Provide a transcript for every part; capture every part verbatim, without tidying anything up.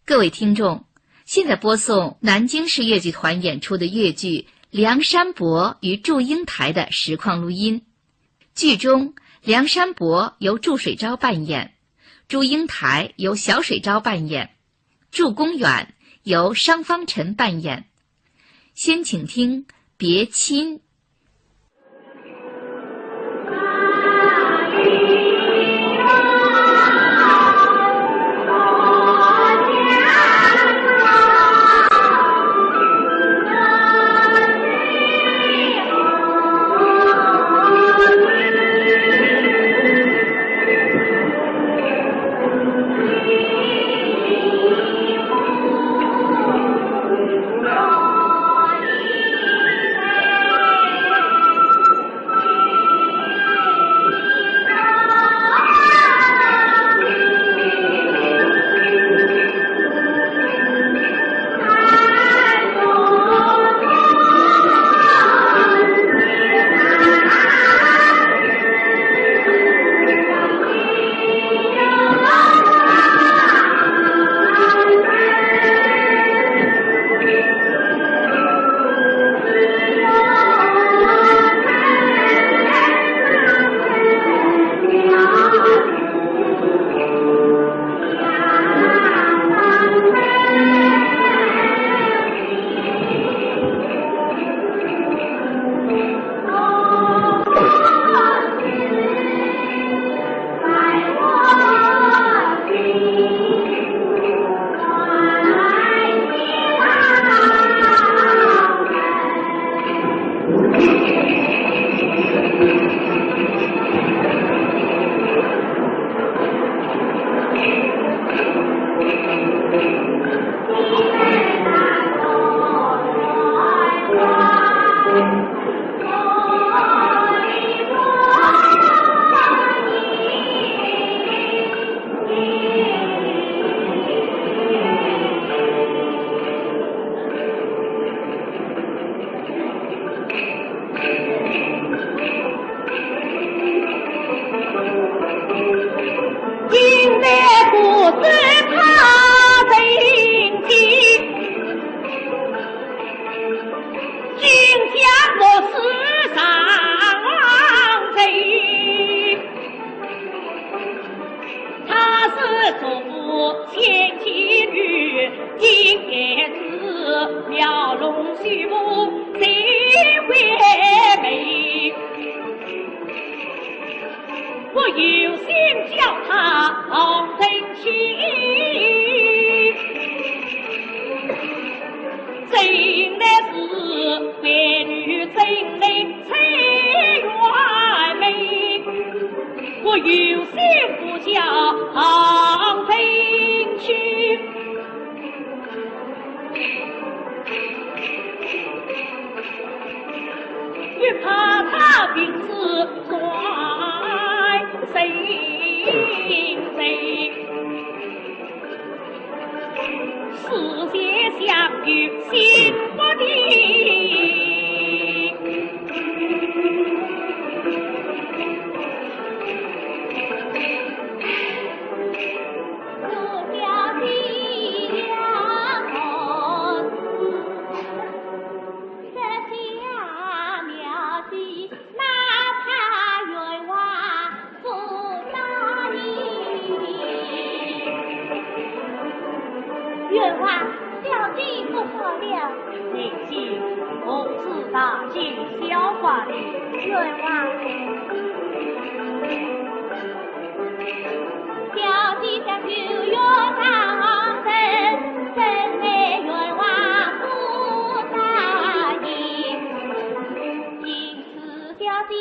各位听众，现在播送南京市越剧团演出的越剧《梁山伯与祝英台》的实况录音。剧中，梁山伯由祝水昭扮演，祝英台由小水昭扮演，祝公远由商方辰扮演。先请听《别亲》。冤枉，小姐不好了。你听，公子大惊，笑话你。冤枉。小姐想救岳丈人，怎奈冤枉不答应。因此小姐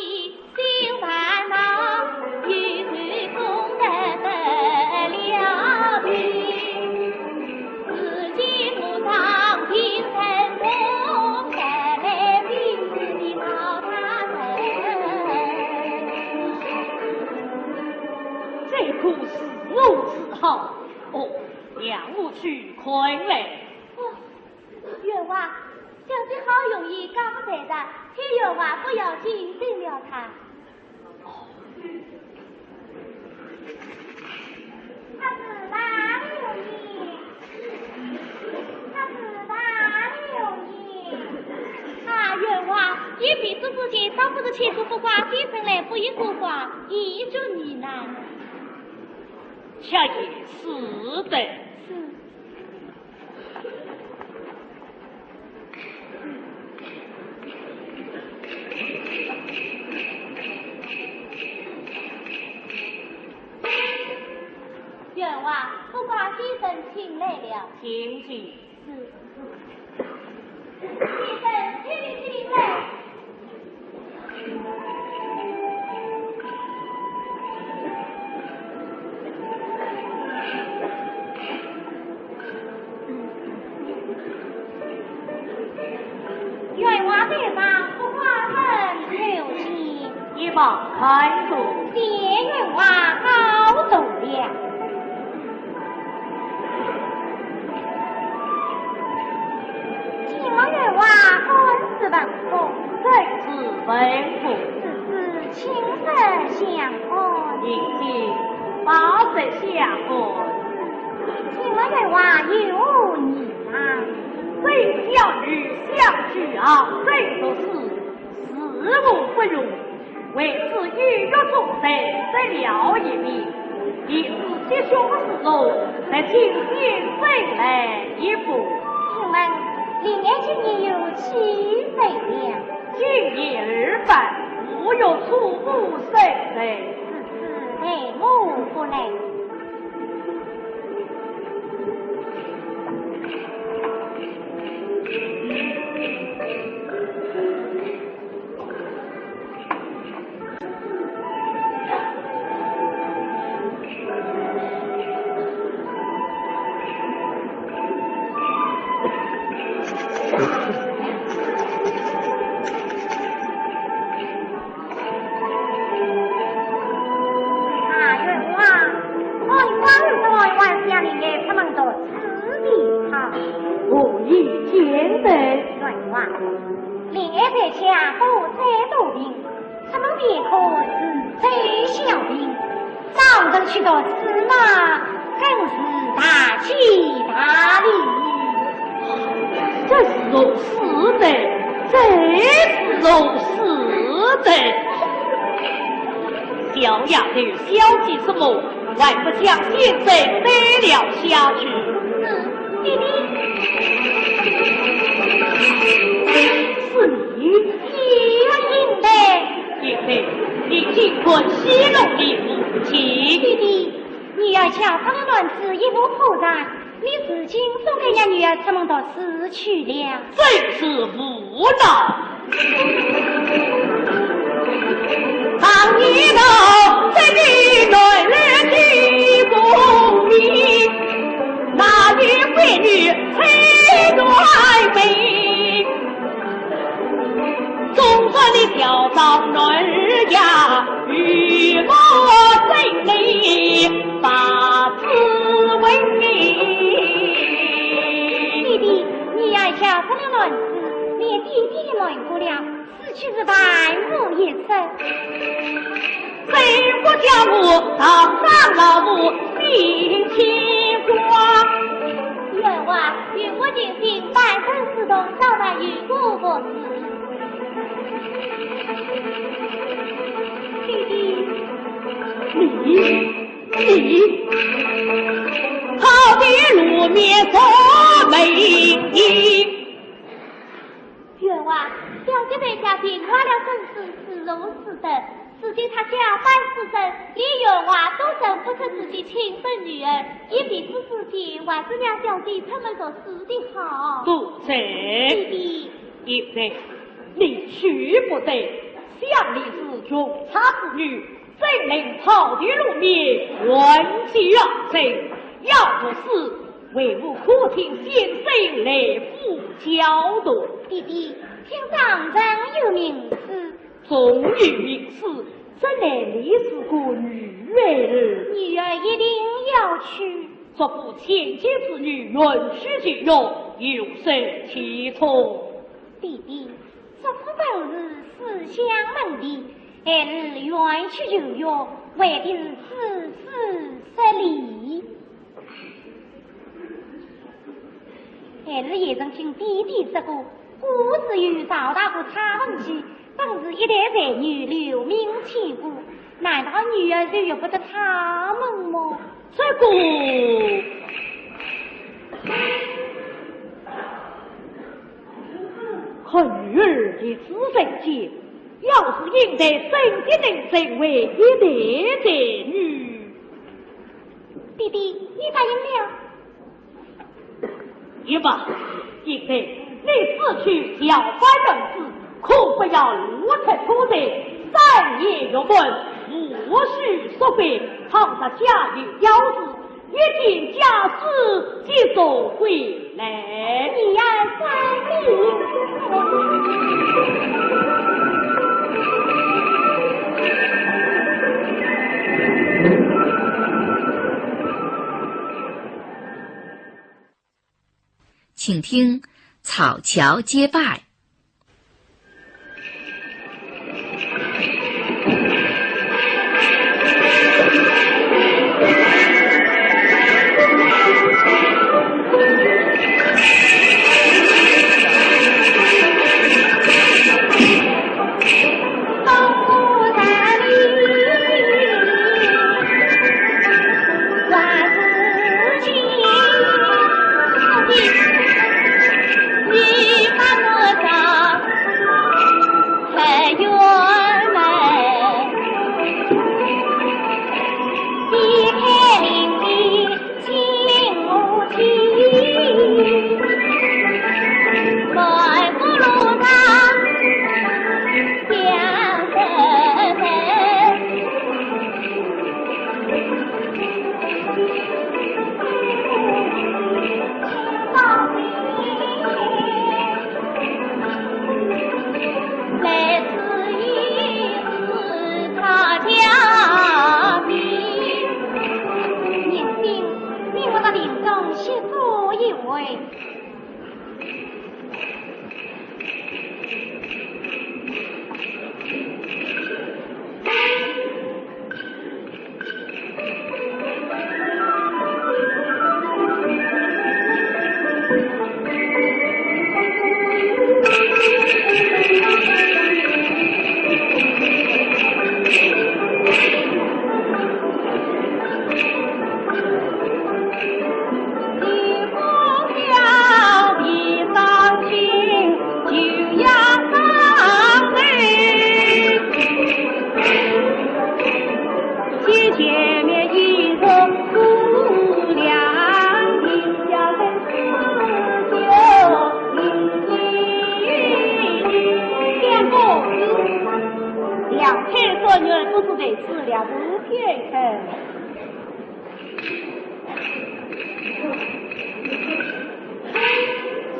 这可是我之好，哦，让我去看来。 冤枉，小姐好容易刚才的，替冤枉不要紧，定了她。她是哪里人呢？一边做事情，倒不如请个八卦先生来卜一卜卦，解决疑难。却也是的。是。员外，八卦先生请来了。请进。 是。先生，请你，请你来。员外在上，八卦问候。 一旁看着。见员外告坐了。请问员外官至文府？正是文府。此事请示下官。请，请，请示下官。请问员外有何疑难？这小女想去杭州读书， 事无不用，为此一月中才得了一名，一时急需个事中，才请先生来一步。请问令爱今年有几岁了？今年二八，五月初五生日。此事待我不来。 啊，员外，我与官人说，还是要令爱出门读书的好。何以见得？员外，令爱在家多灾多病，出门便可是最小病，早晨去读书嘛，更是大吉大利。这是如此的，这是如此的。 小丫头，小计什么？还不将先生带了下去。是，爹爹。是你？是我应的。应的，你竟敢戏弄你父亲。爹爹，女儿家发了乱子，一无破绽， 你如今总该让女儿出门读书去了。真是无奈。当年老贼的来了的功名，哪里会女配男配？ 总说你小少女呀，与我真的把子问你。爹爹，女儿家发了乱子，连爹爹也瞒不了，此去是万无一失。谁不叫我堂上老母心牵挂？员外，与我同行，半生死中，早晚与我服侍。 你，你，好的路面做媒人。员外，小姐在家平安了身世，是如此的。如今她假扮书生，连员外都认不出自己亲生女儿，一边之事情，还是让小姐出门读书的好。多谢。爹爹。 因为你去不得，想你是穷差之女，怎能抛头露面远嫁杭州？要不是为父苦请先生来府交代。爹爹，请上人有明示。纵有明示，怎奈你是个女儿。女儿一定要去。祝福千金之女，愿婿就学，有失其从。爹爹， 祝福本是书香门第，孩儿愿去求学，为的是知书识礼。孩儿也曾经爹爹说过，故事与赵大哥差文戏，本是一代才女留名千古，难道女儿就由不得他们么？这个，看女儿一世人间，要是英才，怎的能成为一代才女？爹爹，你答应了？ 也罢，英才，你此去要办人子，可不要露出初罪，三年月满，无须束縛，倘若家有要事，一径驾车即速归来。你呀，三年。 请听《草桥结拜》。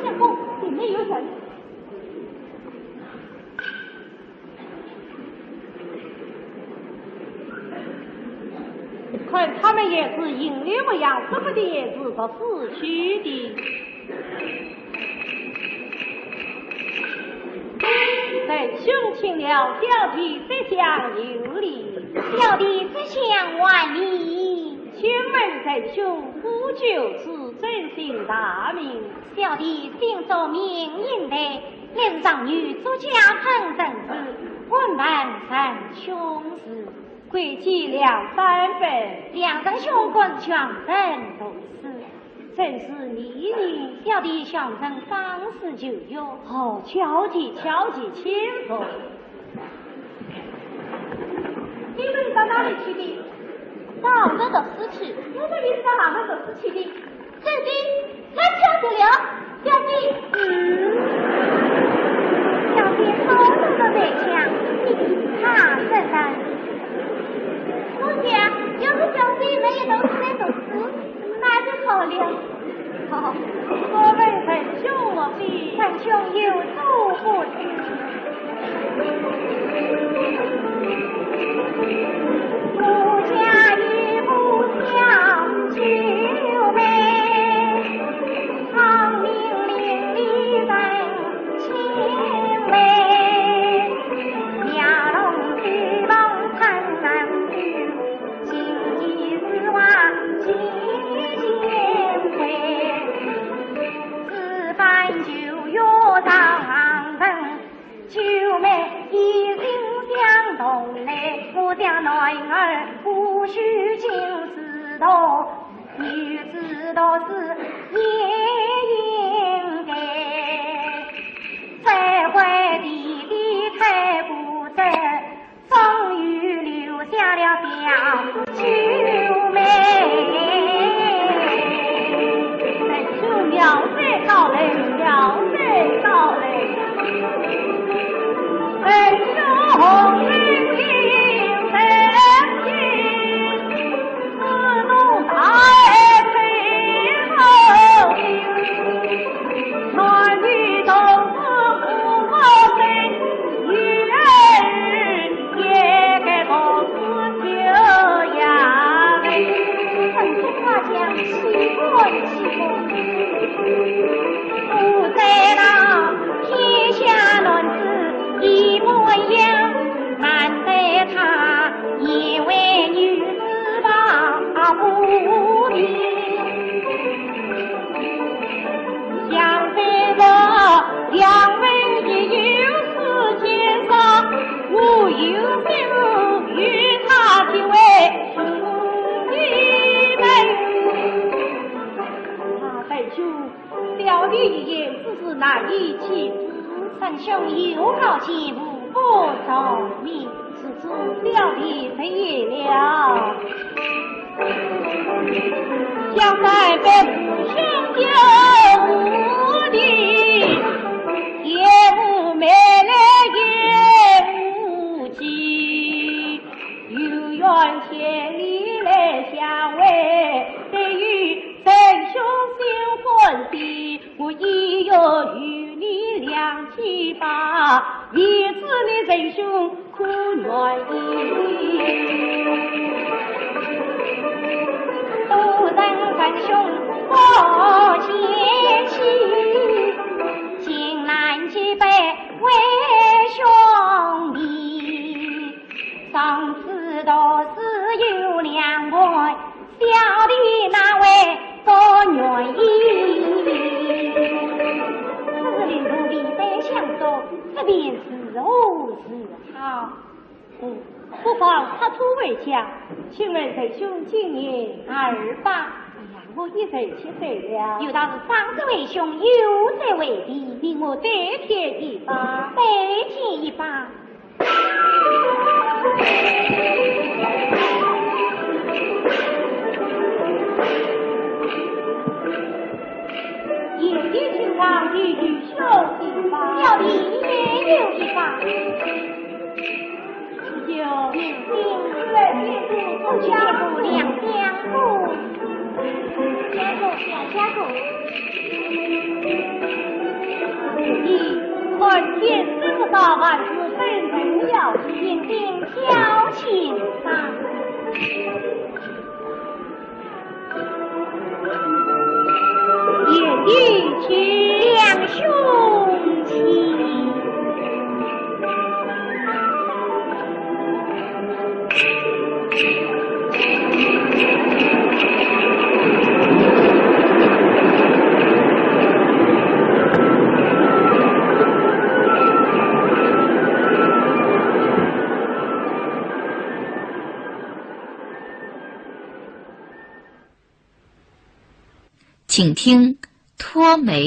相公，里面有人。看他们也是饮了不样，说不定也是不识趣的。 仁兄请了，小弟这厢有礼。小弟这厢还礼。请问仁兄呼救处，尊姓大名？小弟姓祝，名应台，历任状元，作家，烹调人士，问问仁兄是。 贵贱两三分。两人兄官，相同读书。正是你呢？小弟相同当时就有。哦，巧极，巧极，请坐。你们到哪里去的？到哪里读书去？我们也是到哪里读书去的。 小姐，来，小姐了，小姐。嗯，小姐好生的内向，你怕什么？我想，要是小姐没有读书来读书，那就好了。好，我们仁兄我弟，仁兄有所不知。 此番就要上想男儿不许进士堂，女子读书也应该。再会弟弟太不在，终于留下了小九妹。哎，兄，妙哉高人，妙哉高人。 啊，弟兄，小弟一言，只是难以启齿。弟兄有高见，无不从命。 是小弟失言了。此时令狐李白想说，这便如何是好？嗯，不妨出土为佳。请问弟兄今年二八？哎呀，我一十七岁了。有道是方子为兄，有则为弟。命我代替一把。代替一把。 贤弟请上，弟兄一把。小弟也有一把。有。不加不两相不。加个，加个。贤弟，看天师不到，还是本人要。贤弟小心吧。 贤弟请。两兄请。 请听《脱媒》。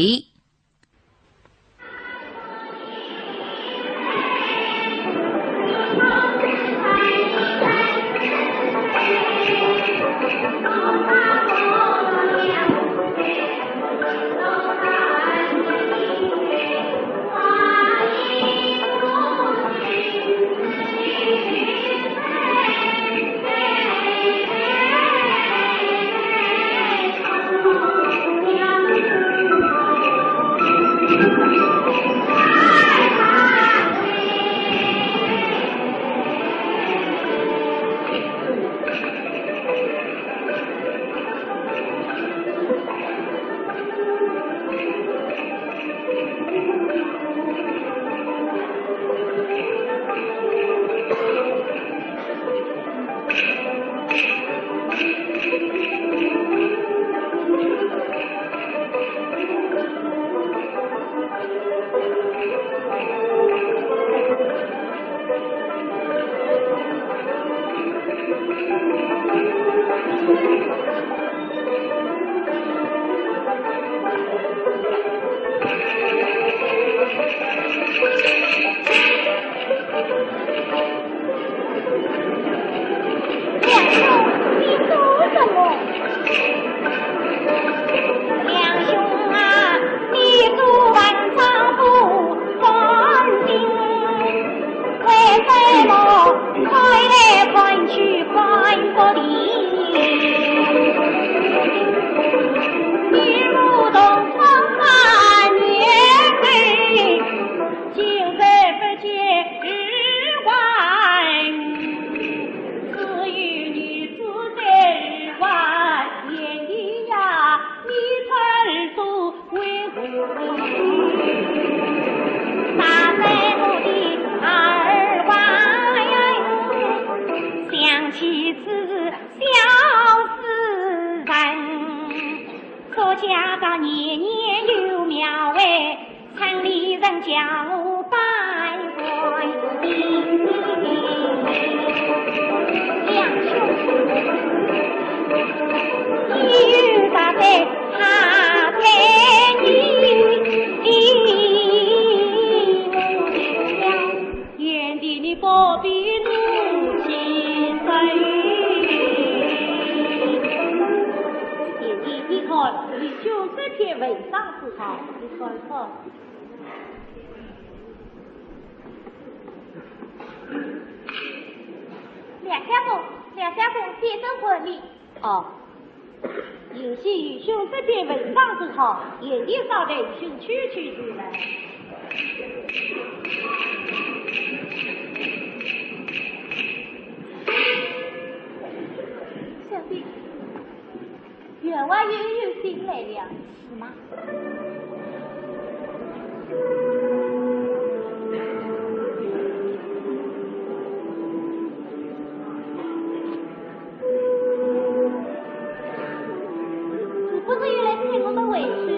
打在我的耳环，想起此事笑死人。说家道年年有庙会，城里人叫我拜官。两兄弟，一打在 他陪你。原地你不必怒气生。姐姐，你看，你就这篇文章是好，你看看。梁相公，梁相公，先生问你。 哦，有喜于兄这篇文章之好，也应当对兄去去如来。小弟，员外又有信来了。 是吗？你不是又来催我的回信？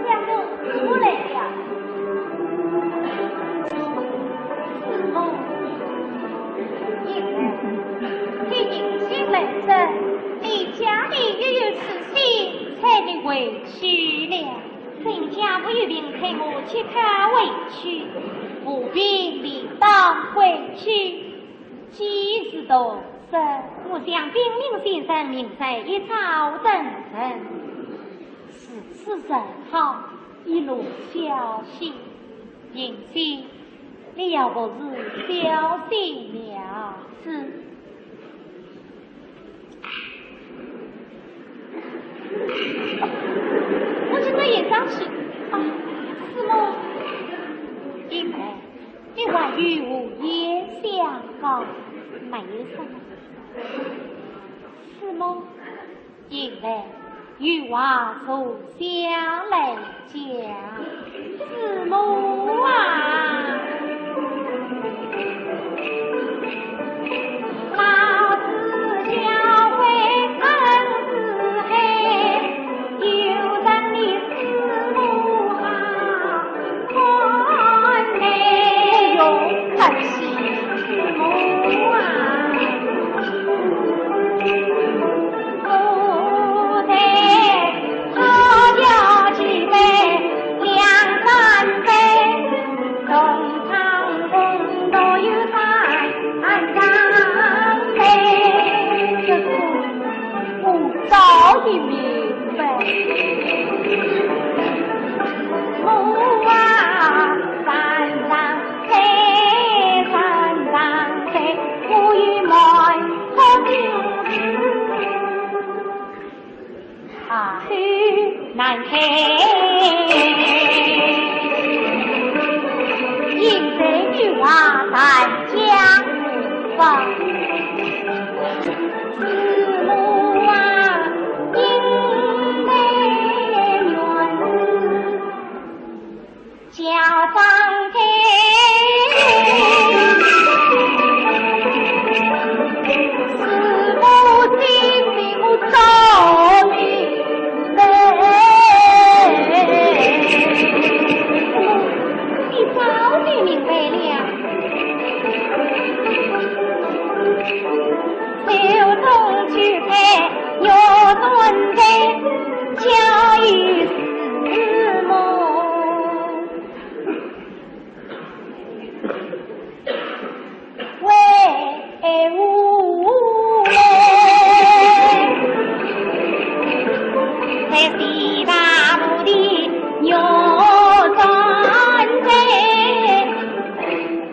相公，我来了。是我。你听信人说，你家里又有此事，才能回去了。人家不由命催我去赶回去，何必理当回去？ 既是都说，我想禀明先生，明日一早登城。如此甚好，一路小心。云溪，你要不是小心了事。我现在也想去。啊，是吗？应该 你还有无言相告？没有什么。是吗？云溪，有话坐下来讲。师母啊，老子教诲恩师海，有人的师母好看待。哎呦，可惜师母啊。 这个我早已明白。啊，难看。现在女话谈江湖上，师母啊，因为缘故 叫张开，师母心里我着迷嘞。你早就明白了。手中举杯，玉尊杯，交与师母。 为父嘞，在西大路的玉尊杯，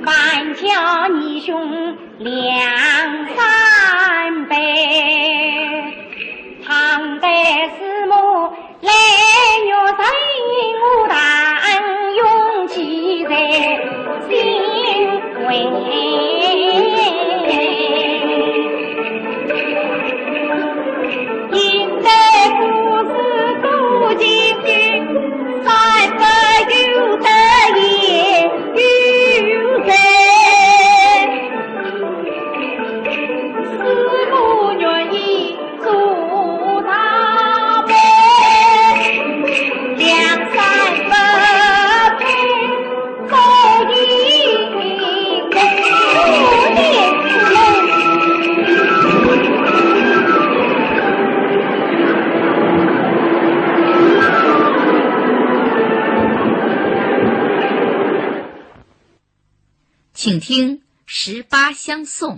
万家义兄两三杯，倘待师母 来月在我大恩永记在心怀。现在故事多情句，三不由得也有罪。师母愿意 做大悲，梁山伯拜，做一个。请听《十八相送》。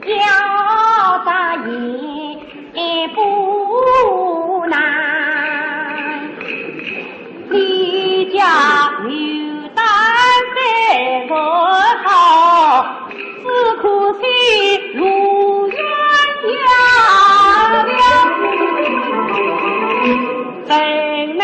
要把你不难。你家牡丹虽然好，只可惜路远了，怎能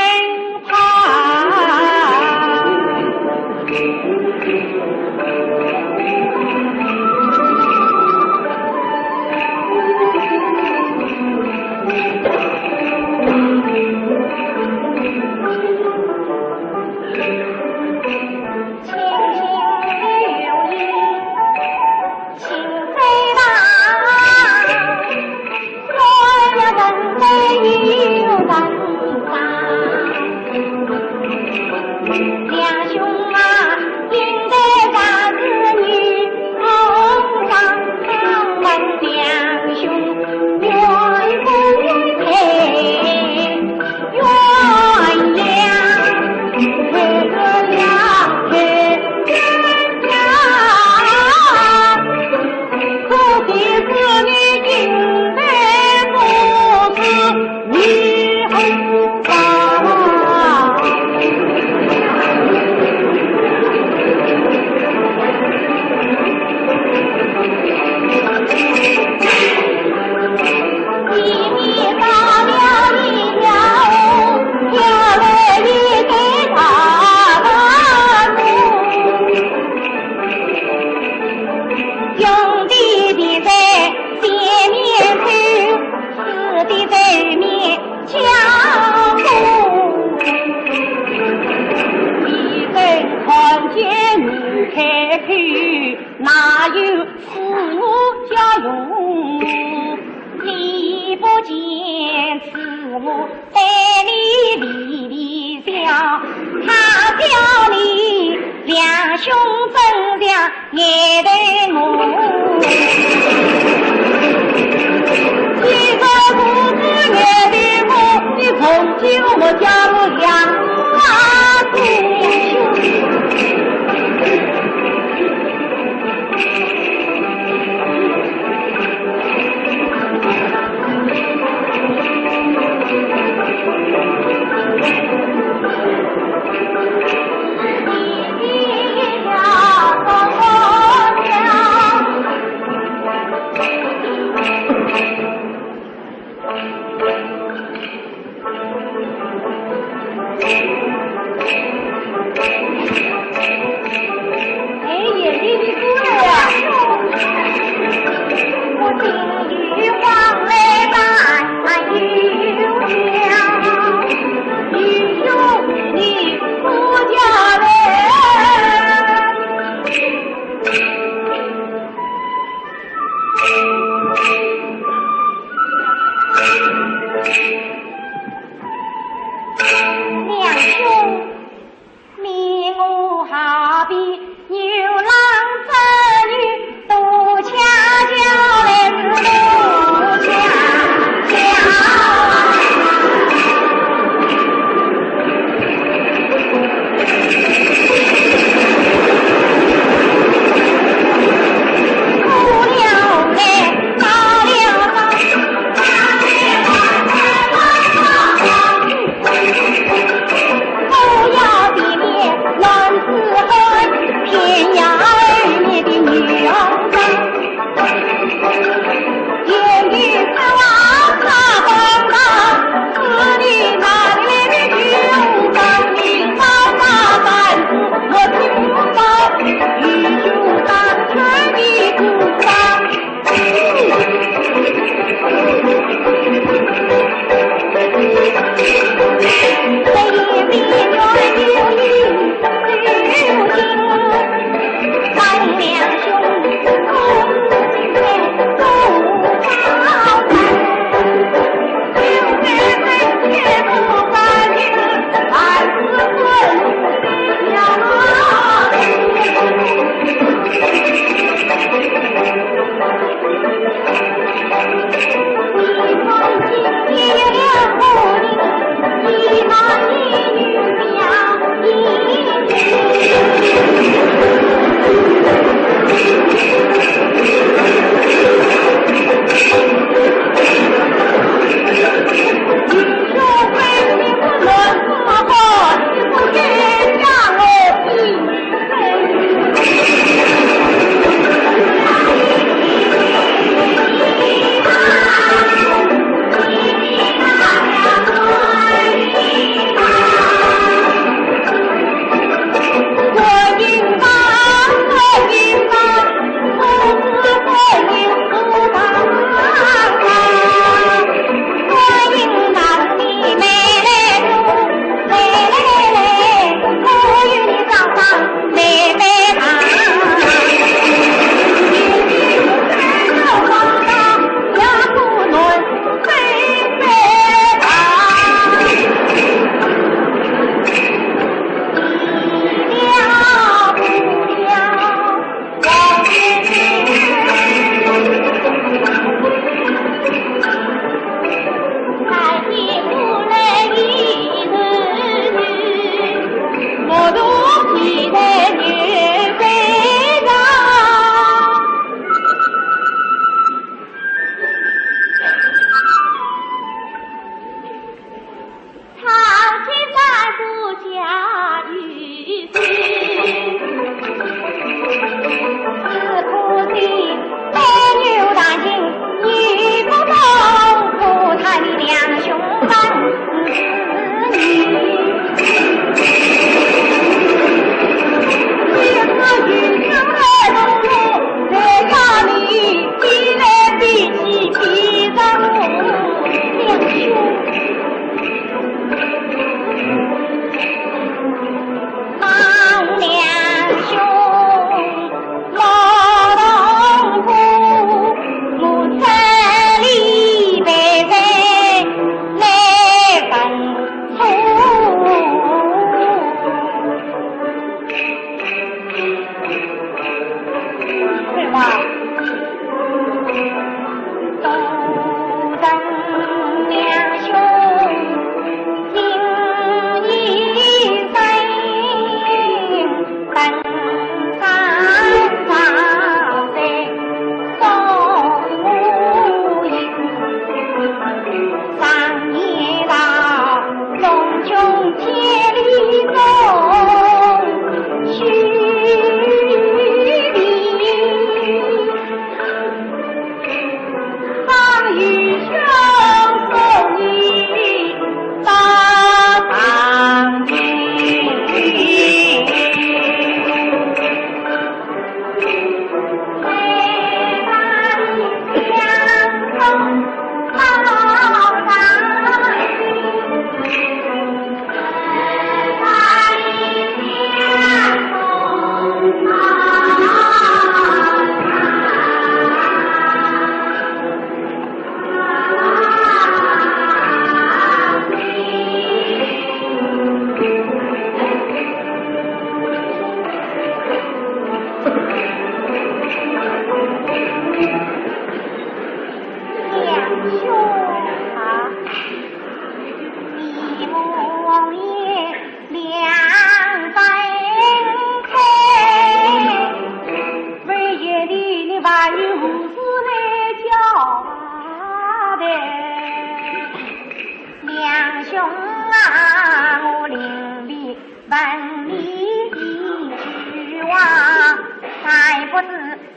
兄弟的在前面走，死的在面叫苦。你等看见你开口，哪有 是我叫荣，你不见是我对你微微笑，他叫你两兄真像眼对我。既然不是眼对我，你从今我叫我杨啊，弟兄。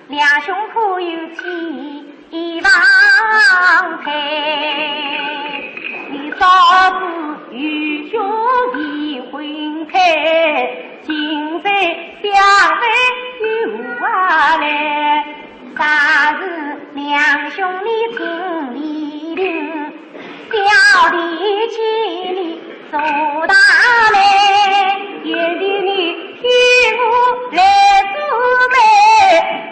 两兄可有几房配？你嫂子与兄未婚配，今日相会有话来。啥事两兄你听理定，小弟见你 做大媒，愿你替我来做媒，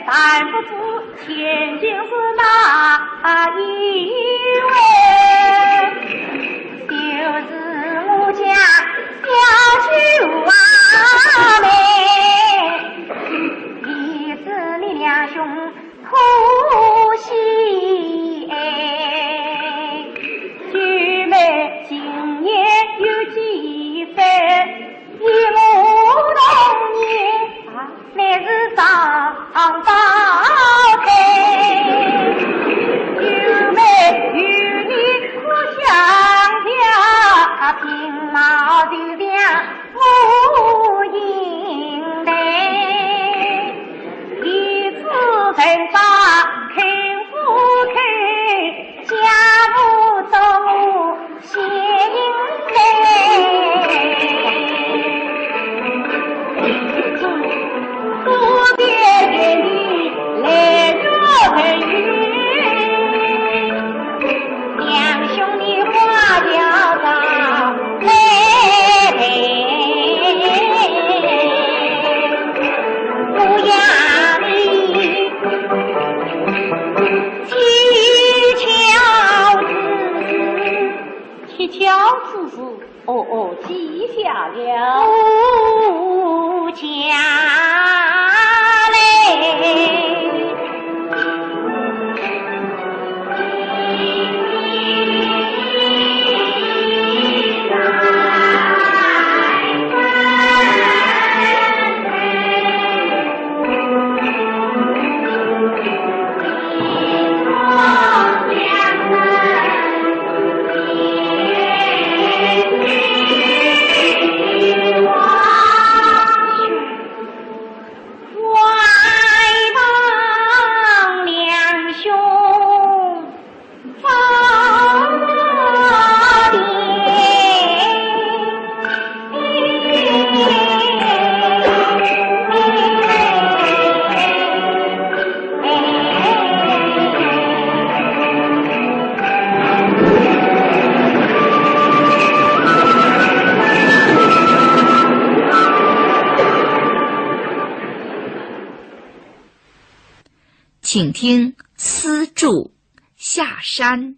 但不知前情是哪一位？就是我家小舅阿妹，你知你两兄 可惜哎，舅妹今年有几岁？与我同年啊，乃是双胞胎。舅妹与你可相像？啊，平貌就像 我应对，一次人家肯不肯，家父做我先应对。多谢你来做朋友。 两兄弟花轿上来陪，不要你蹊跷之事。蹊跷之事？ 哦哦，记下了。不讲嘞。请听《丝竹下山》。 《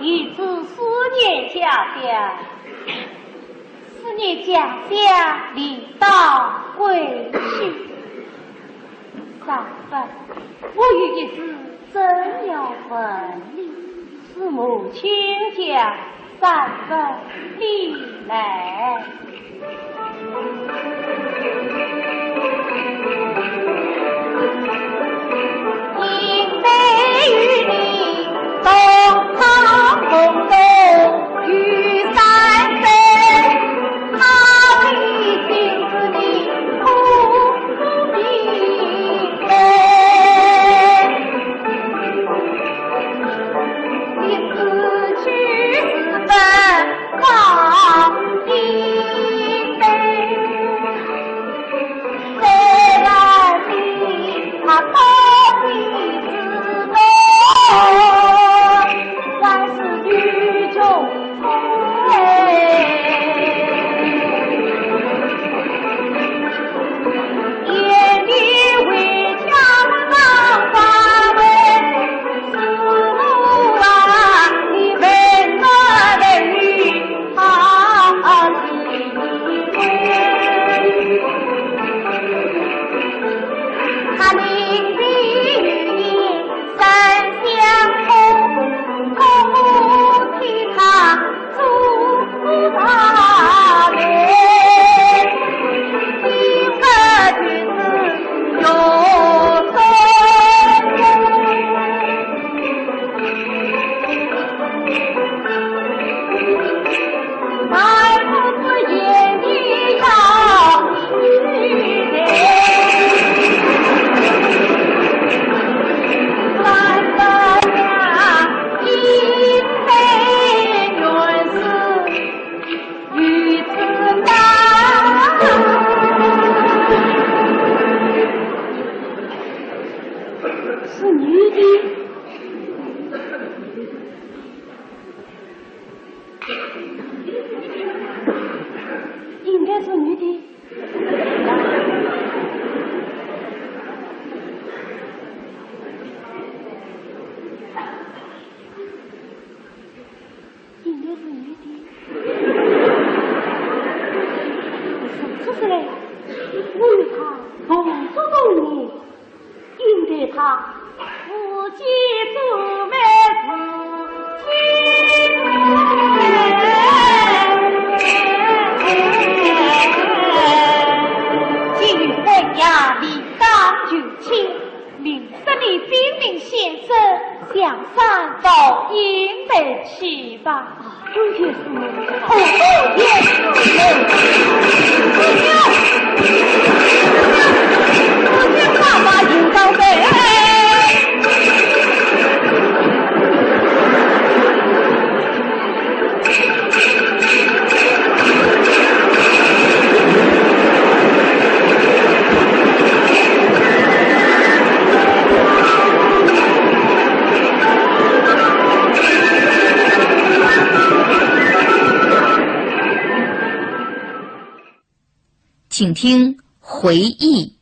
一直思念家乡，思念家乡，理当归去。三分，我有一事正要问你，是母亲家三分你来。 是女的，应该是女的。 应该是女的。是，是嘞，我与她同住多年，应该她不见主妹是。既有婚约，理当成亲。 明日你禀明先生，想上到莺门去吧。啊，多谢师妹。哦，多谢师妹。师兄，师兄，师兄，爸爸有到的。 请听回忆。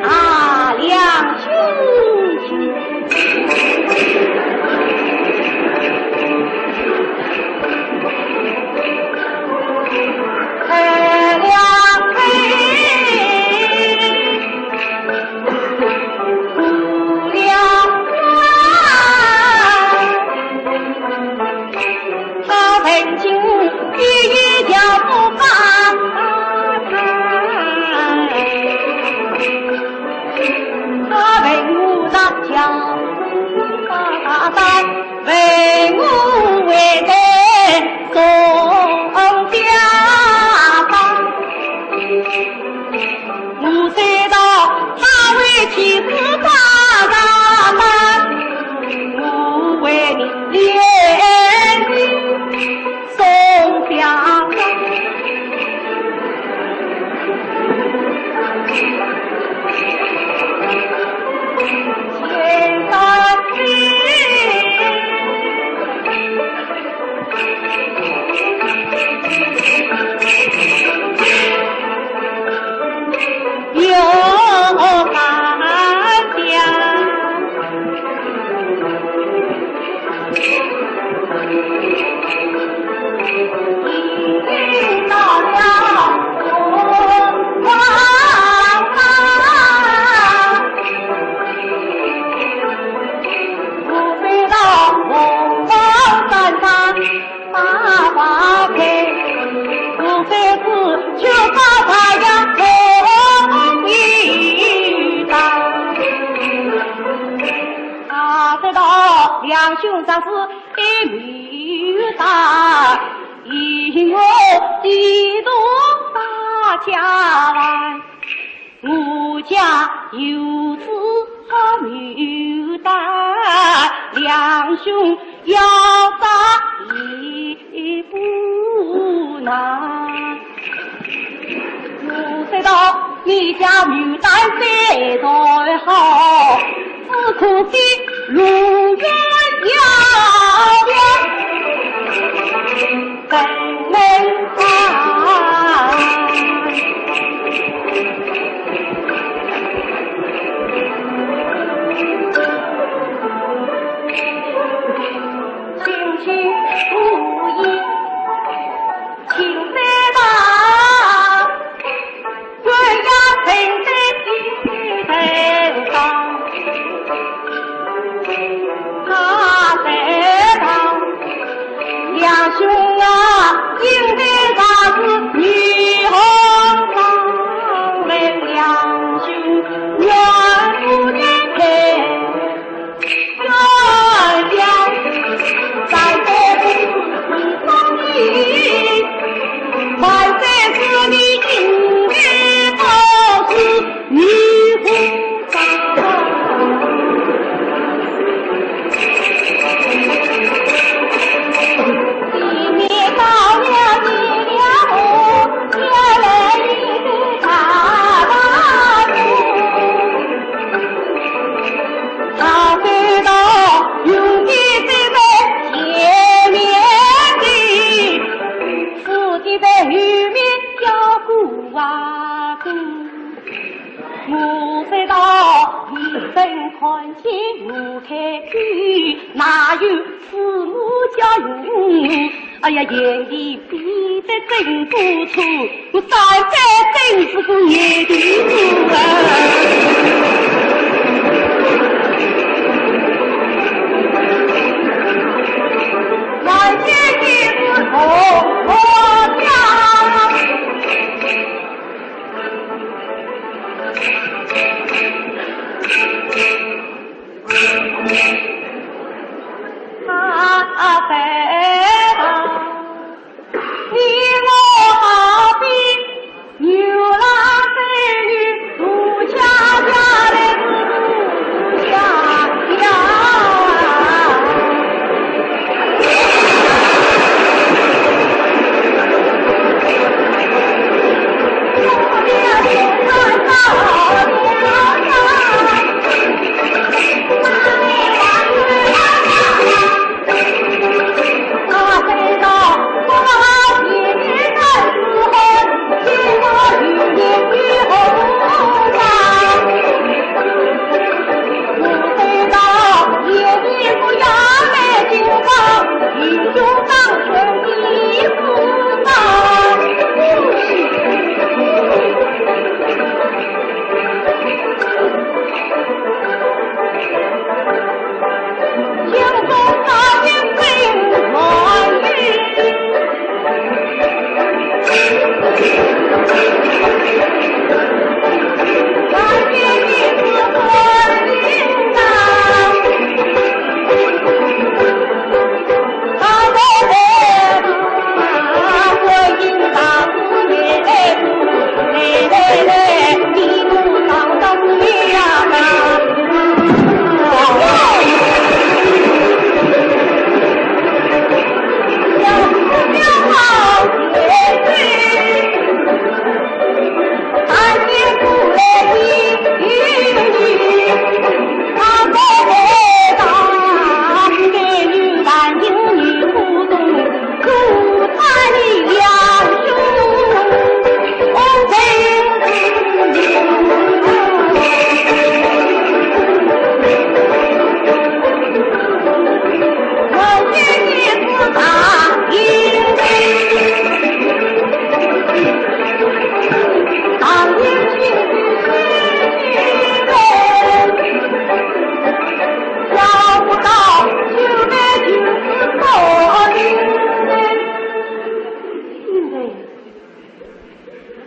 啊，梁兄弟。啊，这个梁兄这是一米大，因我地多大家来。 我家有子好牡丹，梁兄要找也不难。我知道你家牡丹虽然好，只可惜路远遥远。我知道，一生看见我开口，哪有是我家人？哎呀，眼里比得真不错，我三番真是个眼头啊。南天的不同我家。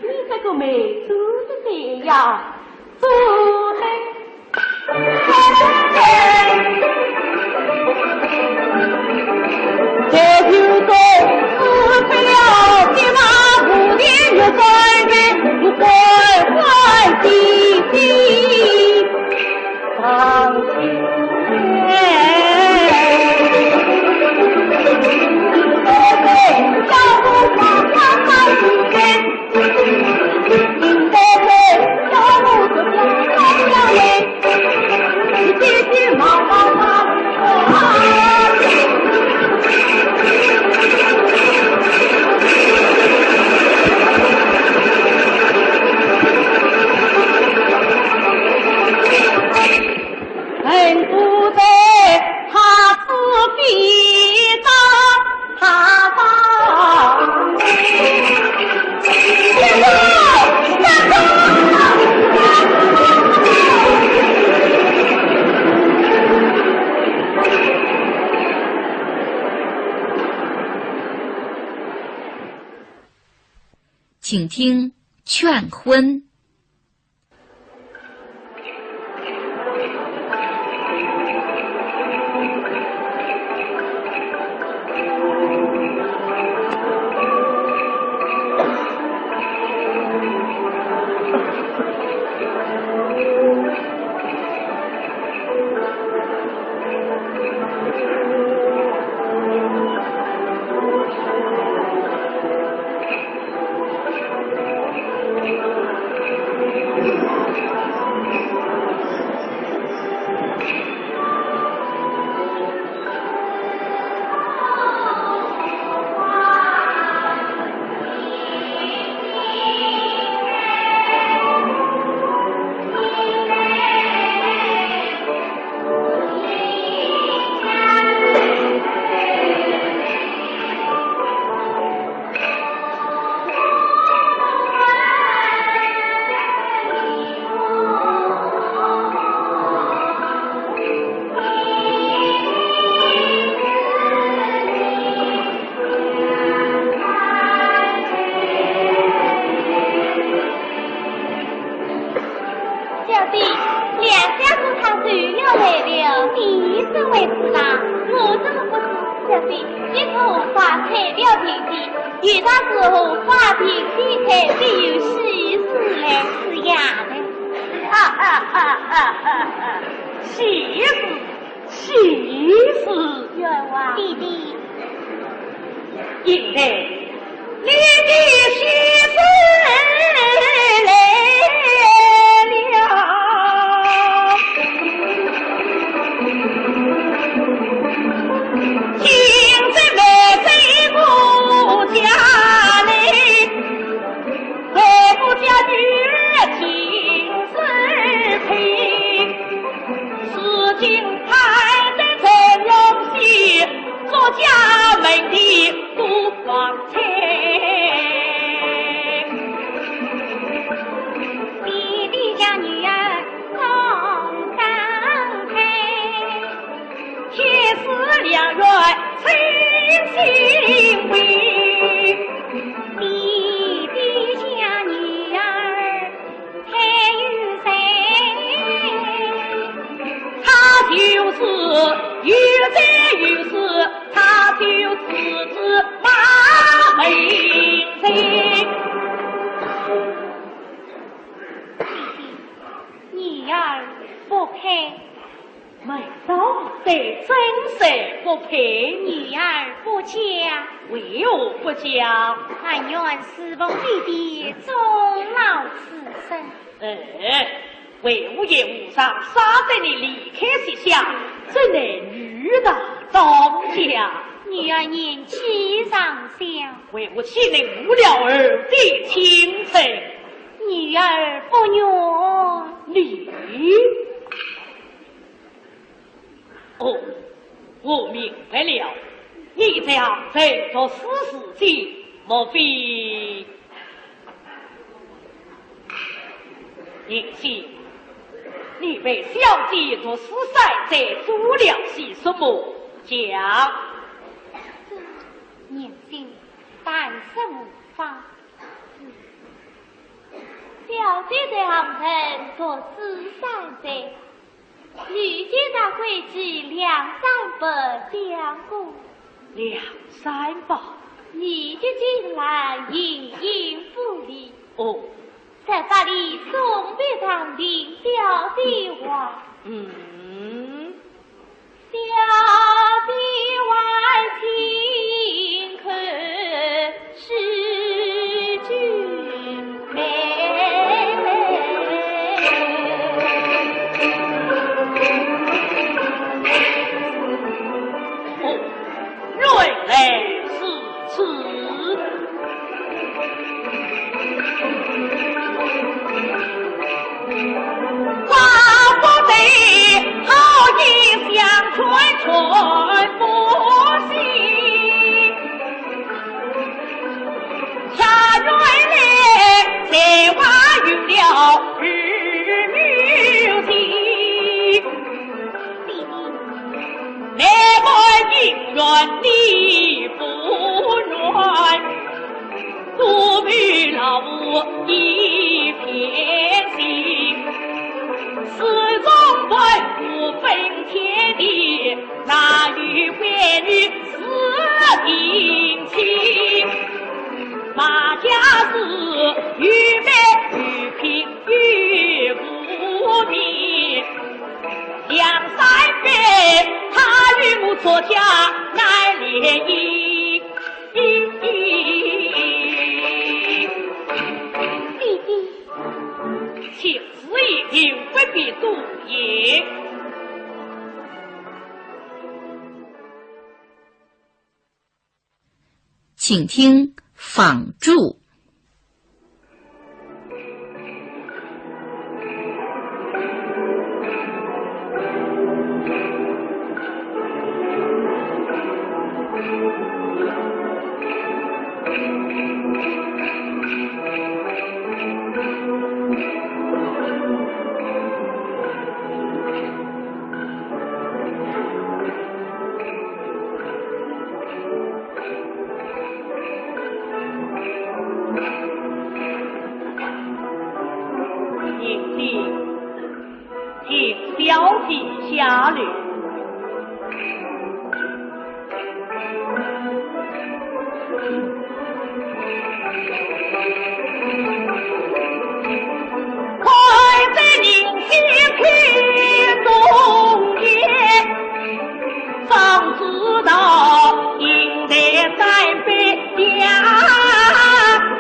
你这个没出息的呀，猪坯！请听《劝婚》。材料，你是为不啦？我怎么不是？小姐，你是无法材料平地，有道是无法平地材必有喜事嘞。是呀的。哈哈哈哈哈哈！喜事，喜事。冤枉。弟弟。因为 你的喜事来了。今日妹在我家里，为我家女儿亲手配。如今她在城楼西，做家门的 不光彩。弟弟将女儿送上台，天时良缘称心为。弟弟将女儿 配与谁？他就是有财有势，他就是只马门人。女儿不配。 难道对真是不配？女儿不嫁。为何不嫁？但愿侍奉你的终老此生。哎，为何也无常杀得你离开膝下，怎奈女大当嫁？女儿年纪尚小。为何岂能误了儿的青春？女儿不愿。你 哦，我明白了，你在杭州读书时节，莫非……银心，你陪小姐读书三载，做了些什么？讲。银心，但是无妨。小姐在杭州读书三载， 遇见那贵姐梁山伯相公。梁山伯？你的情郎形影不离。哦。在这里送别当领表的话。嗯。小姐还请看 是君美。哦，原来如此。 弟弟。请自己听，不必多言。 请听《访祝》。小姐下楼。看得人心开中间，方知道应得三杯下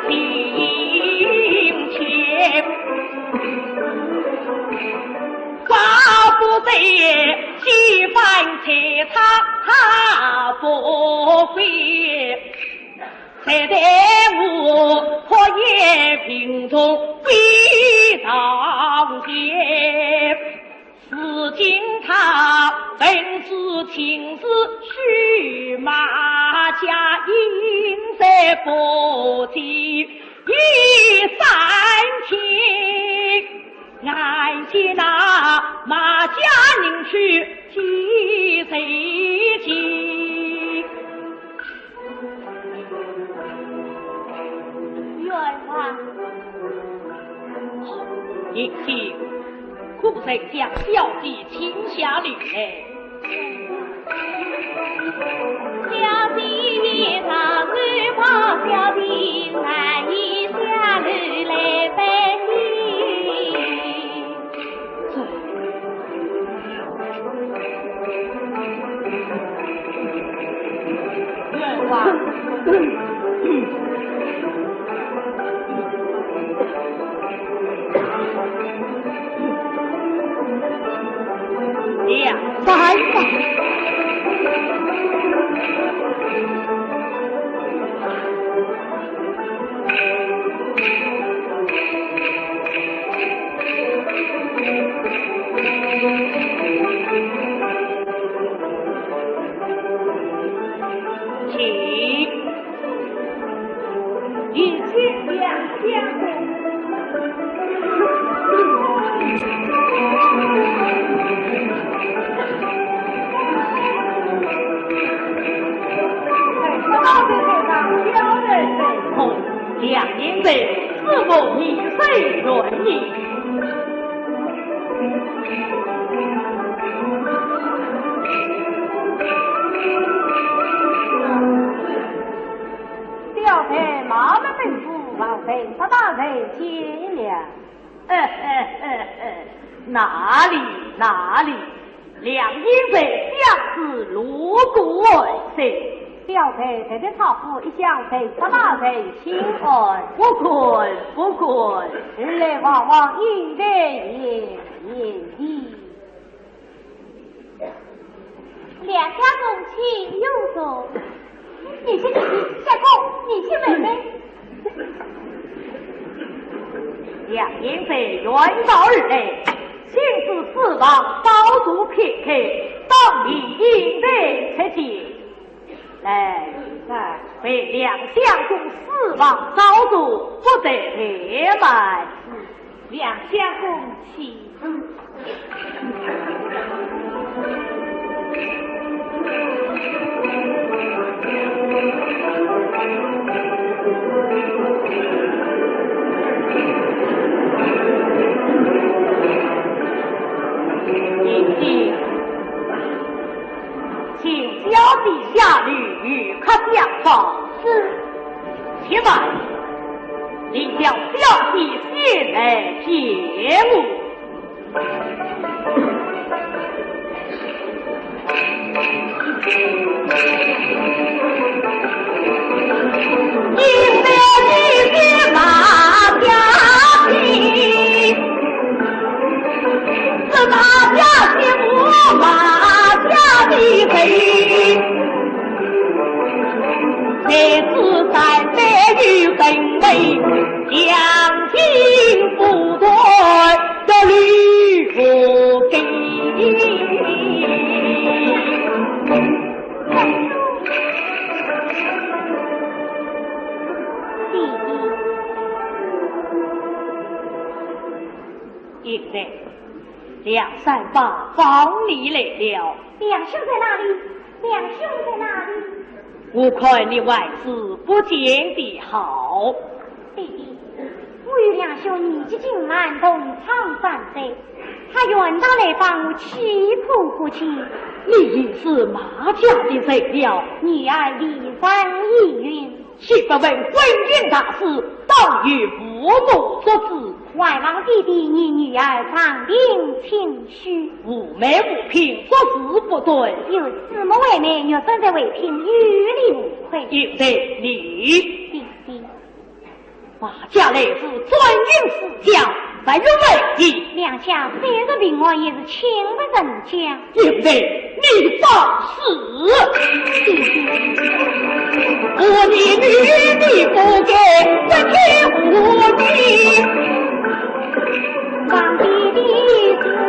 定前。 花不对，几番催他不归，谁待我可也平中归堂前。如今他本是青丝须马甲，应在不及一三千。 俺且拿马家人去见谁见？冤枉！贤弟，可曾将小姐请下楼来？ 小姐也常日报，小姐难以下楼来拜见。冤枉！ 两三个。请。 两年前，是我一生愿意。 小姐冒了本府，望陈大人见了。哪里，哪里，两年前相知路过而来。小姐特地差府一向陈大人请安。不敢，不敢。二来望望英台贤贤弟。 梁相公请用坐。你去，你去，相公，你去问问。梁英台远道而来，请至书房稍坐片刻，当面应对出见。来，来，为梁相公书房稍坐，不得怠慢。 梁相公请。请小姐下楼，有客相访。是。且慢，你叫小姐先来见我。英台，梁山伯望你来了。梁兄在哪里？梁兄在哪里？我看你还是不见的好。弟弟，我与梁兄年纪轻，慢动唱三载，他原当来访，我岂可不去？你已是马家的人了。女儿未尝意允。岂不问婚姻大事，当由父母作主。还望爹爹与女儿长病清虚。无媒无聘，着实不对。有四目为媒，若真在为聘，有理无亏。有罪你。爹爹。 马家来时，专营世家，不用为意。两家虽是平安，也是亲不成家。因为你放肆。我的女，你不该不听我的。皇帝的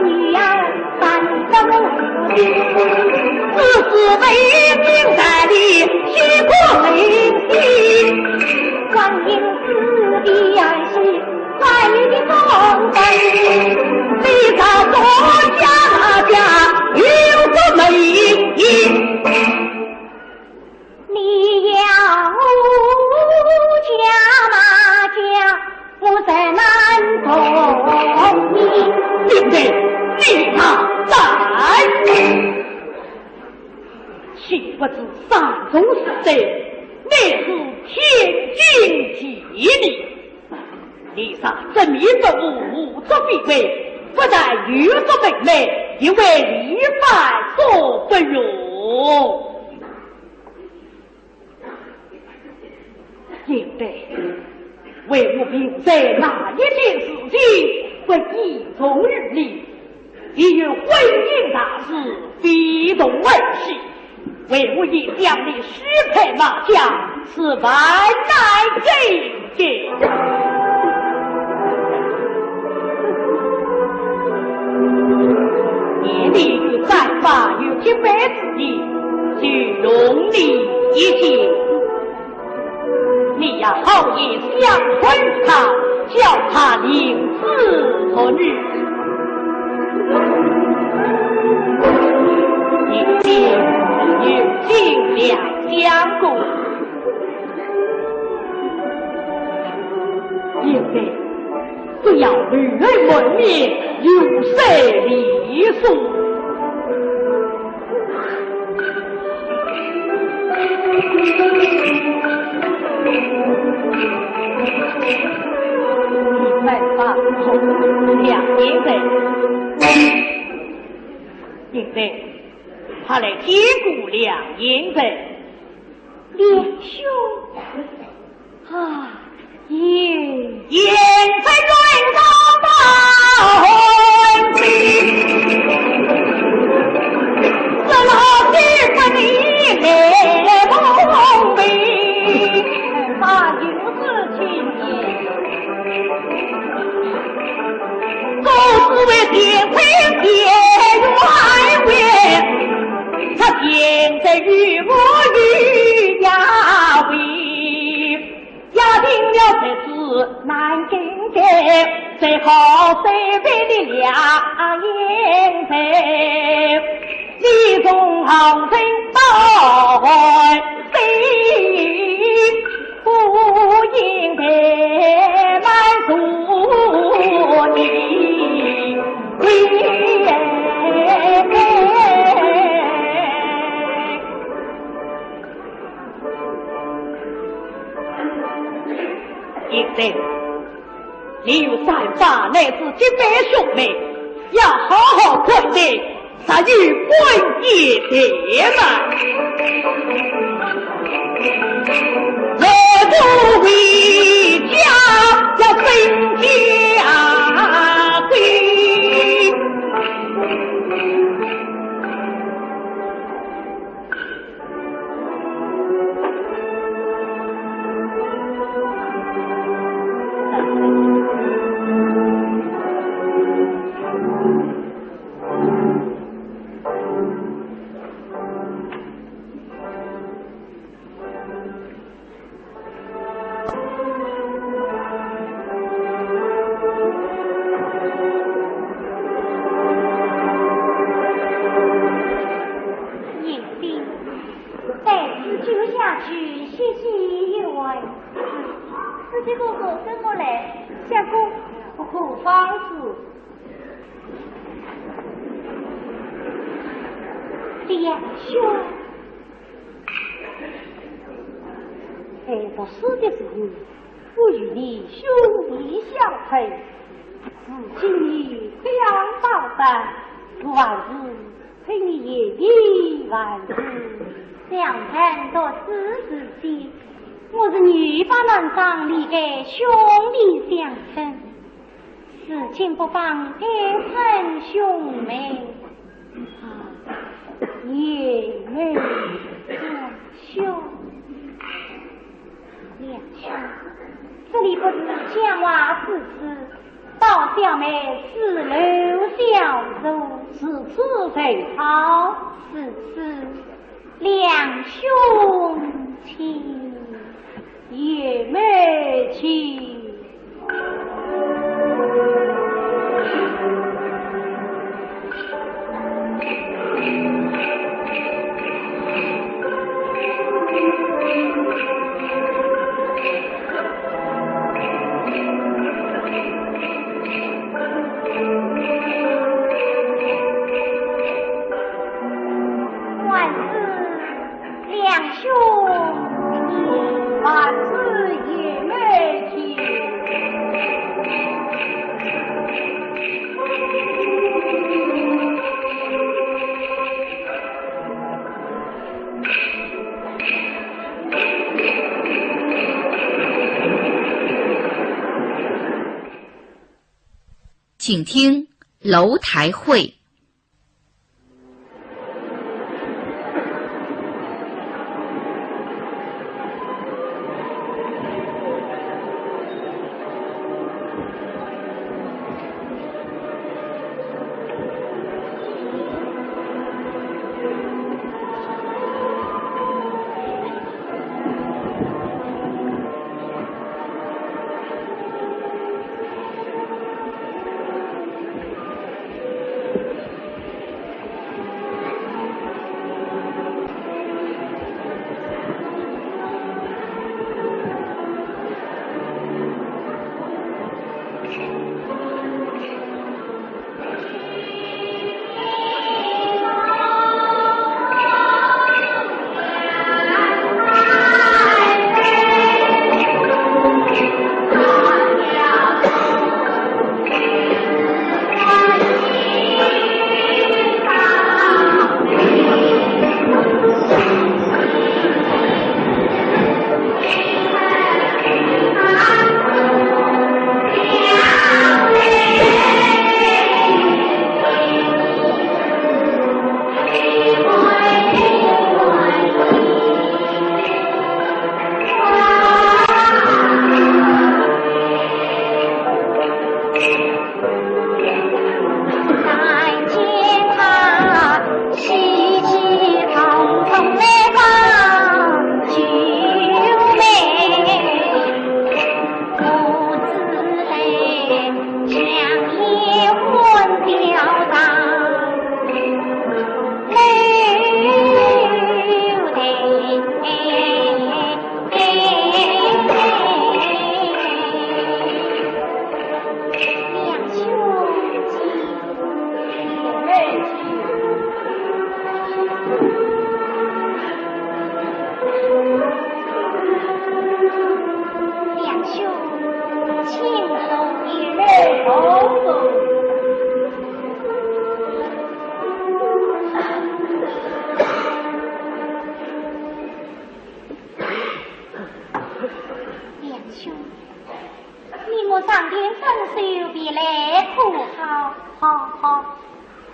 女儿 三个母亲，只是为民在理，岂可人心？光阴似箭，儿戏，关羽的忠臣，谁知道家家有个美。 你要我家马家，我怎难同意？对不对？你他在。岂不知山中是谁，乃是天经地义。你若执迷不悟，胡作非为，不但有辱门楣，也为李藩所不容。 应该为我明白那一件事情，不依从于你，只有婚姻大事，非同儿戏。为我也将你许配马家，是万难成的。你与簪发有结拜之意，就容你一见。 你要好言相劝他，叫他领子从女。你有尽量相顾。因为 只要女儿门面，有失礼数。你们把两年人，因为他来见过两年人。 连兄。啊，也。现在人到大婚期，怎么就不你来奉陪？啊，有事情也。 都是为田村田园安危，他现在与我与家为，家庭了才是难更改，最好是为你两人在，你从好生到死。 不应该瞒住你。应该 你与簪发乃是结拜兄妹，要好好看待，才有本也的嘛。我不回家要分家归。 贤弟，待此酒下去，歇息一会。四姐哥哥，跟我来。相公，何方子？兄，在读书的时候，我与你兄弟相称，如今你这样打扮，我还是配你爷爷还是？两人读书时节，我是女扮男装，你个兄弟相称。 如今不妨改称兄妹。啊，爷妹两兄。两兄，这里不是讲话之处，到小妹书楼小坐。如此最好。如此。 两兄请。爷妹请。万岁。 两兄弟，万岁爷们请。请听楼台会。 两兄，请坐。两兄，你我上殿登修，便来可好？好，好。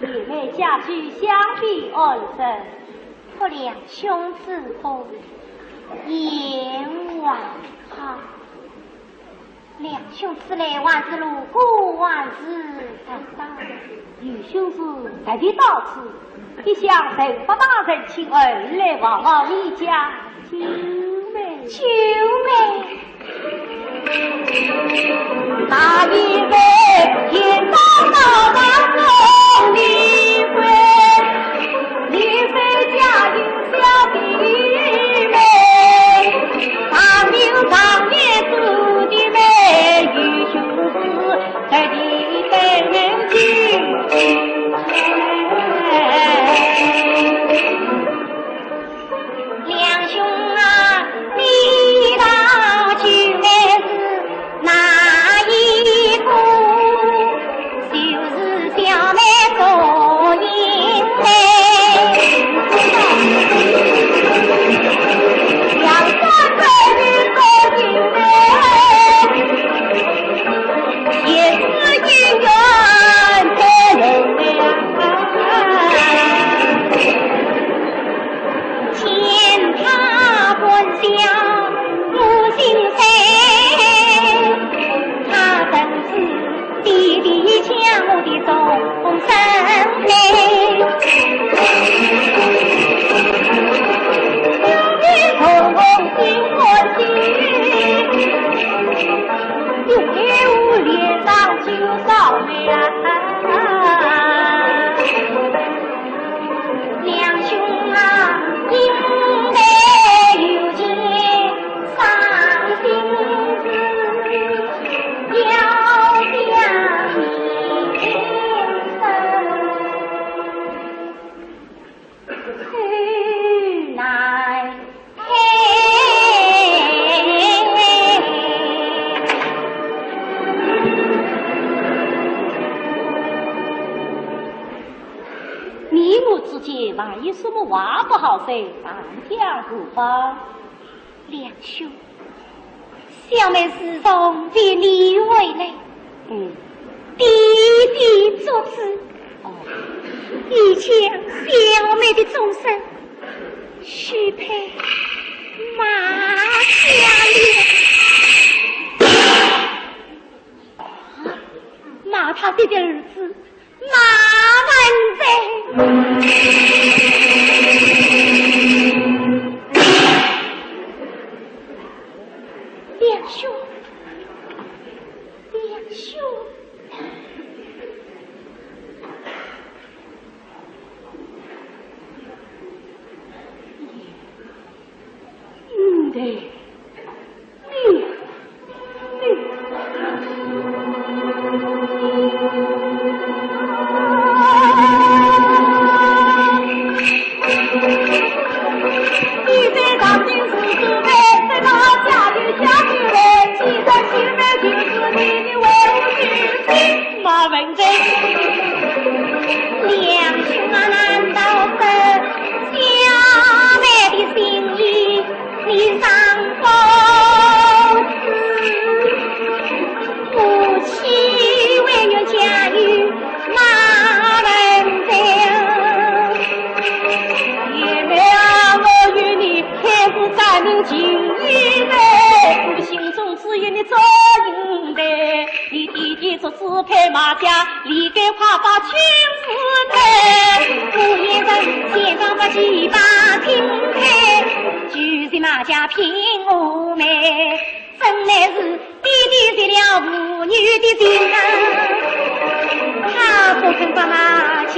爷妹家居，想必安生。托两兄之福，言还好。两兄此来还是路过，还是特到？愚兄是特地到此，一向受不大人请，而来望望你家九妹。九妹。你我之间，万一什么话不好说，谈笑何妨？梁兄，小妹自从被你回来，嗯，点滴做主，哦，已将小妹的终身许配马家了。马踏爹的儿子马文才。梁兄，梁兄。嗯，对。马文才，梁兄啊，难道是小妹的心意？ 你上公子，夫妻唯愿嫁与马文才。贤妹啊，我与你天赐感情情意呢，我的心中只有你做人的。 你爹爹做主配马家，理该快把亲事配。姑爷人，先生不提把亲配，就是马家聘我妹，真乃是爹爹绝了母女的情啊！他不肯把马家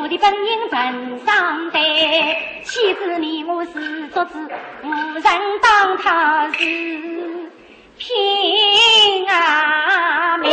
我的本应人上辈，岂知你我是作主，无人当他是平啊妹。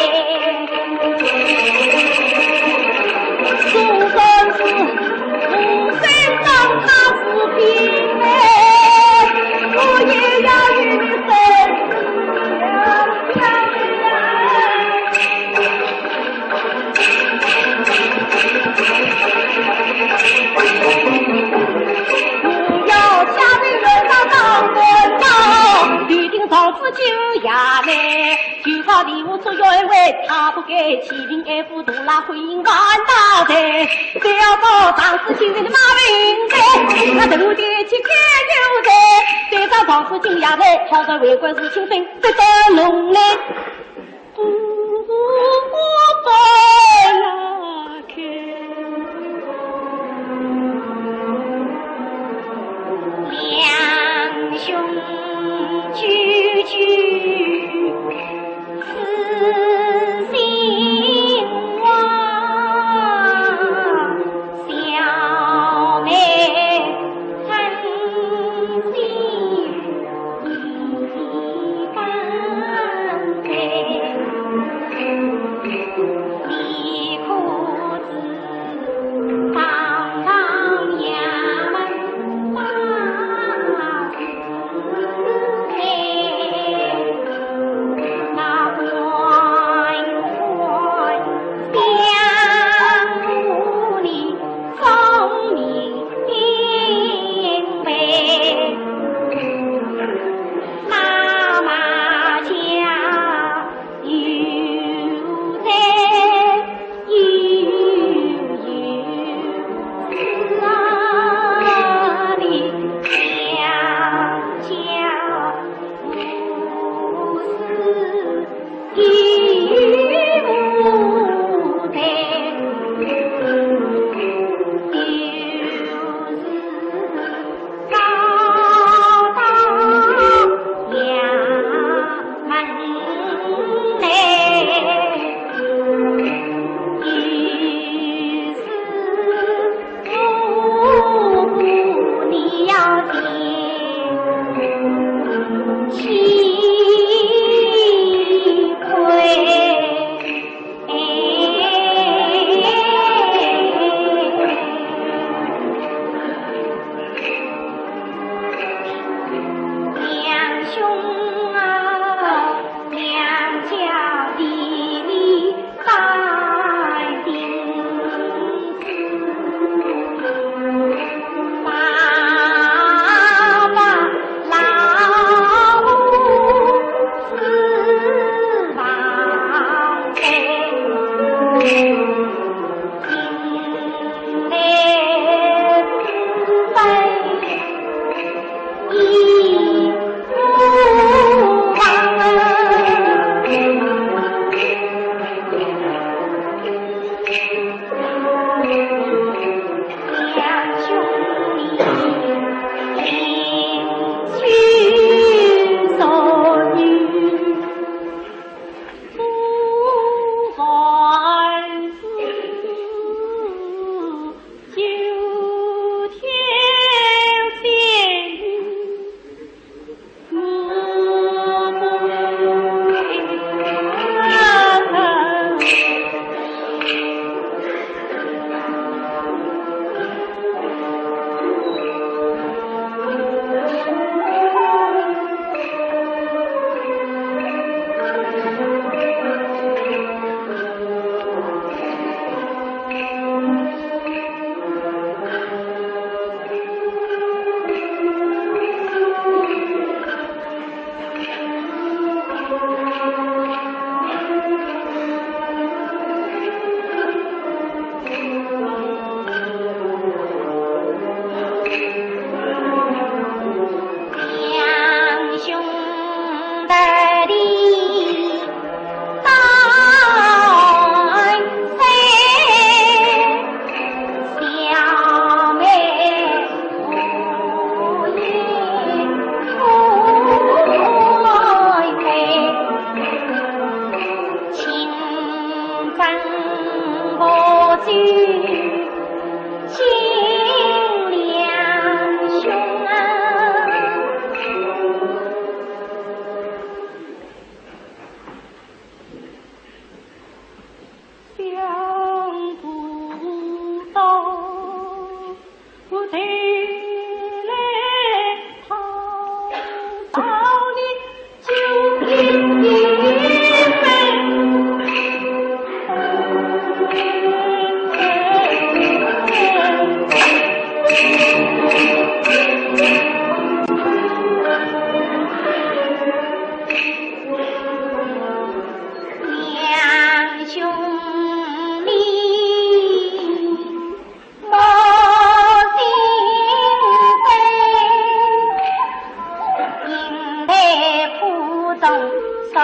上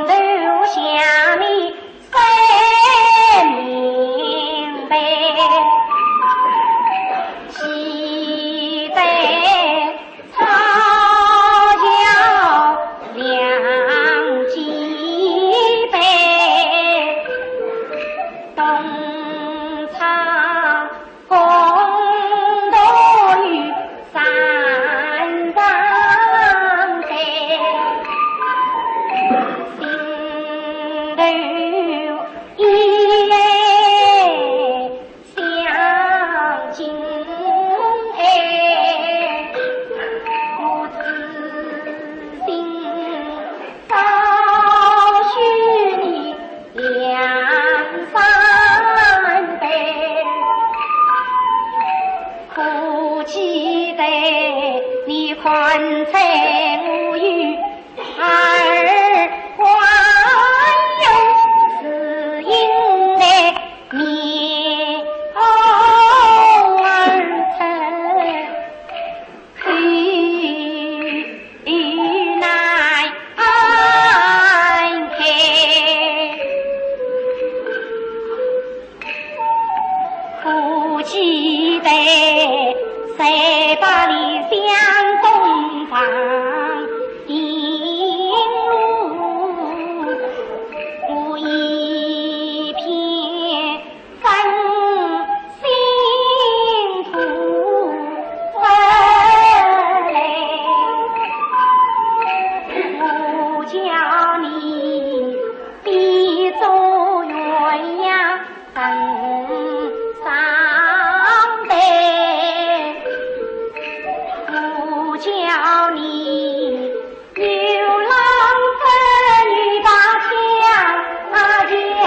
头下面三明白，西北草桥两脊背，东草 公道与山上的，心头一类相近哎，我知心高兴你 两三杯，可记得你看在我与二官有是因的面，哦，儿臣。 口难开。可记得三百里相公上定路，我一片 真心吐出来，我叫你比作鸳鸯更上台，我叫你 牛郎织女把香啊摇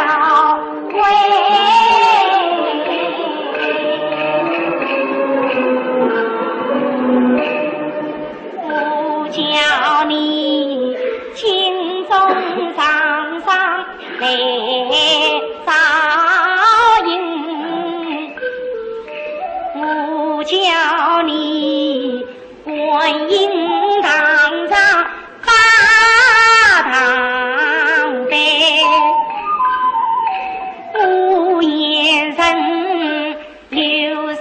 喂，我叫你轻松上上来照应，我叫你 观音堂上大堂杯，我眼神留下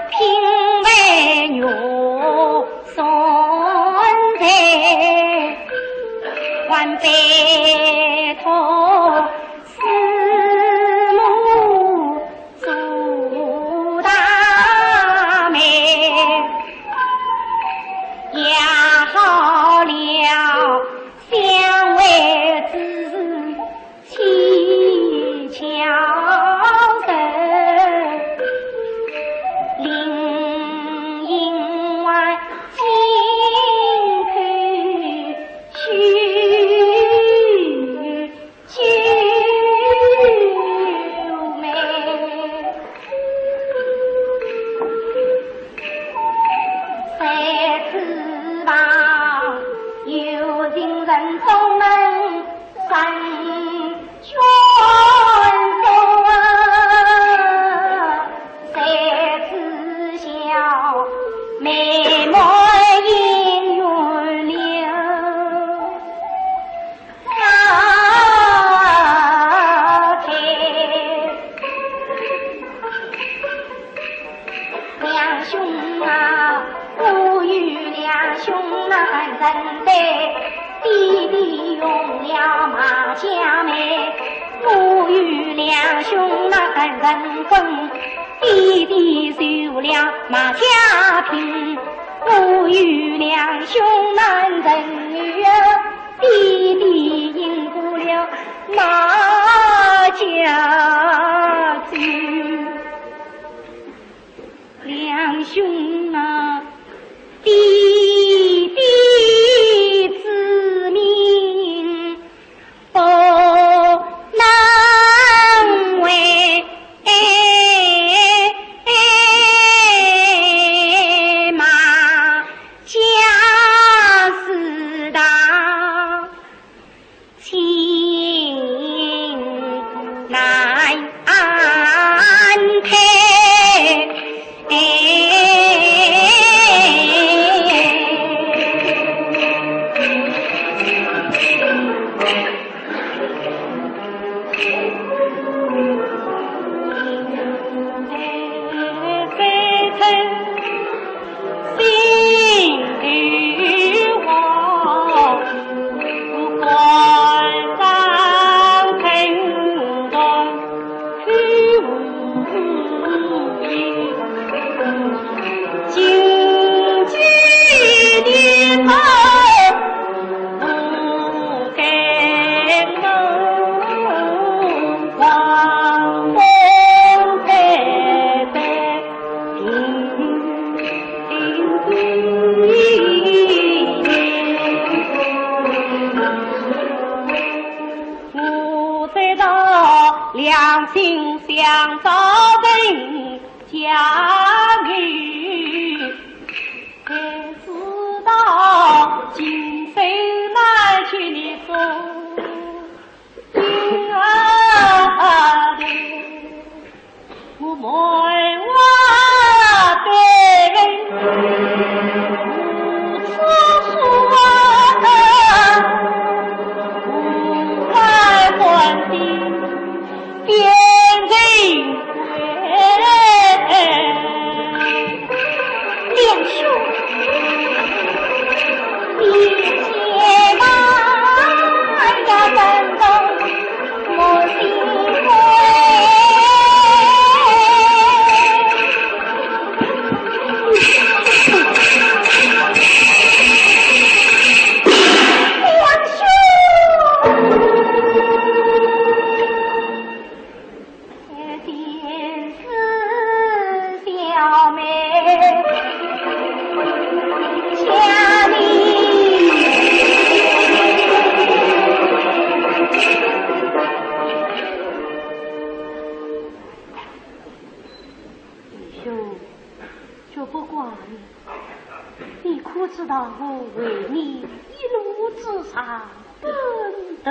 品味玉山茶，还拜托师母 苏大妹，压好了香味之时，轻巧声，林英外轻叩须 九妹。在此旁有情人终门三圈锁啊，谁知晓妹妹姻缘了。 梁兄啊，我与梁兄那人在，爹爹用了马家妹，我与梁兄那人混，爹爹受了马家聘，我与梁兄那人女儿。 爹爹应过了马家酒。梁兄啊，爹爹之命不能违。 马家事大。两心相照成佳偶，谁知道今生难见你。 我梅花对月，无处说，无奈何地变成鬼。梁兄，你千万要珍重 我心碎。梁兄，这便是小妹佳丽。 兄，这不怪你。你可知道我为你一路之上奔腾？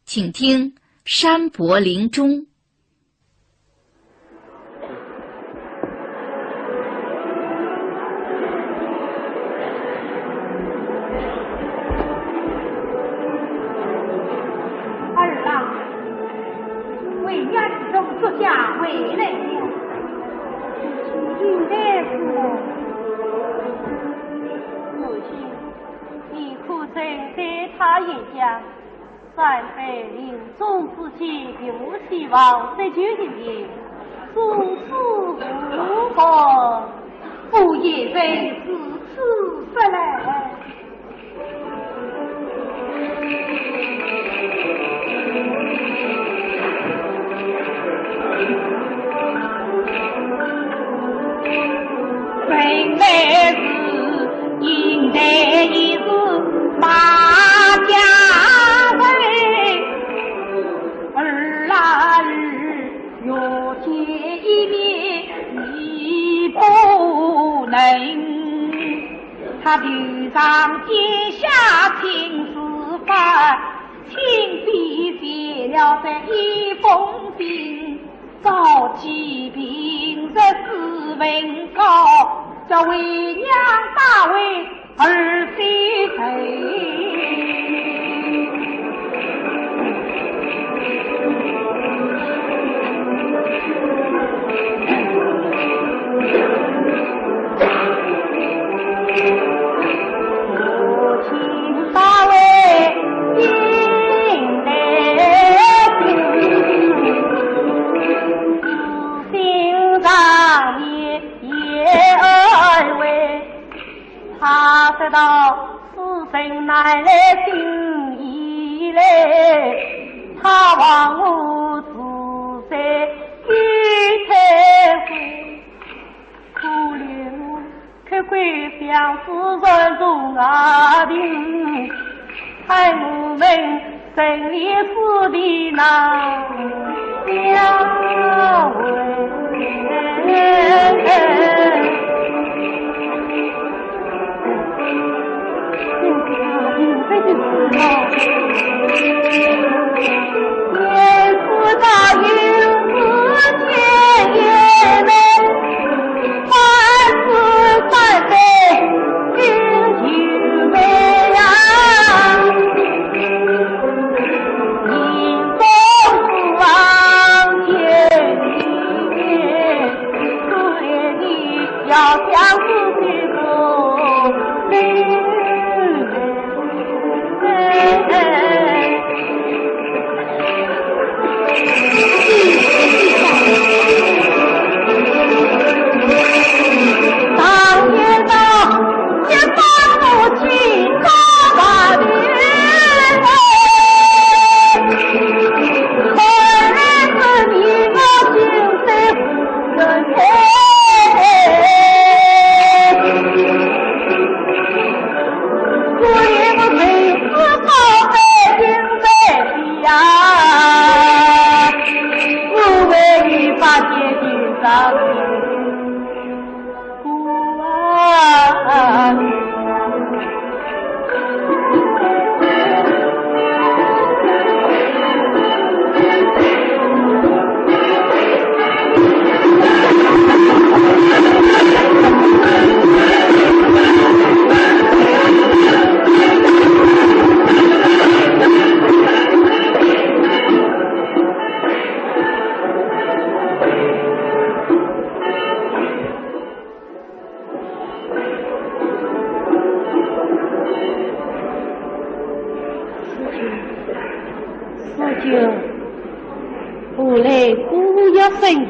请听《山伯临终》。二郎，回衙之中，足下回来了。请进来坐。母亲，你可曾对他言讲， 三杯临终之际，并无希望，得救一命，生死无望。我也曾如此说来。 他头上尖下青丝发， 亲笔写了这一封信，召集平日史文高，叫为娘打回儿子罪。 他说道，此人乃来信已来，他望我住在玉台会。 可怜我，可归相思软中啊定，害我们生离死别难相会。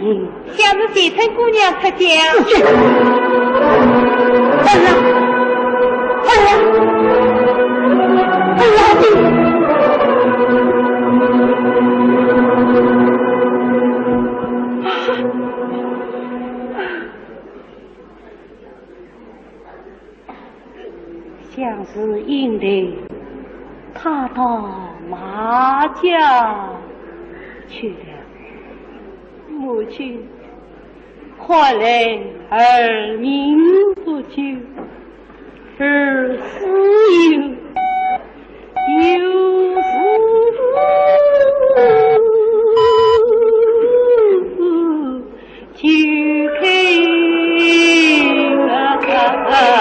想是前程姑娘出嫁。哎呀，哎呀，哎呀！想是因为他到马家去了。母亲，看来儿命不久，儿死有，有福 就开心啊！哎呀！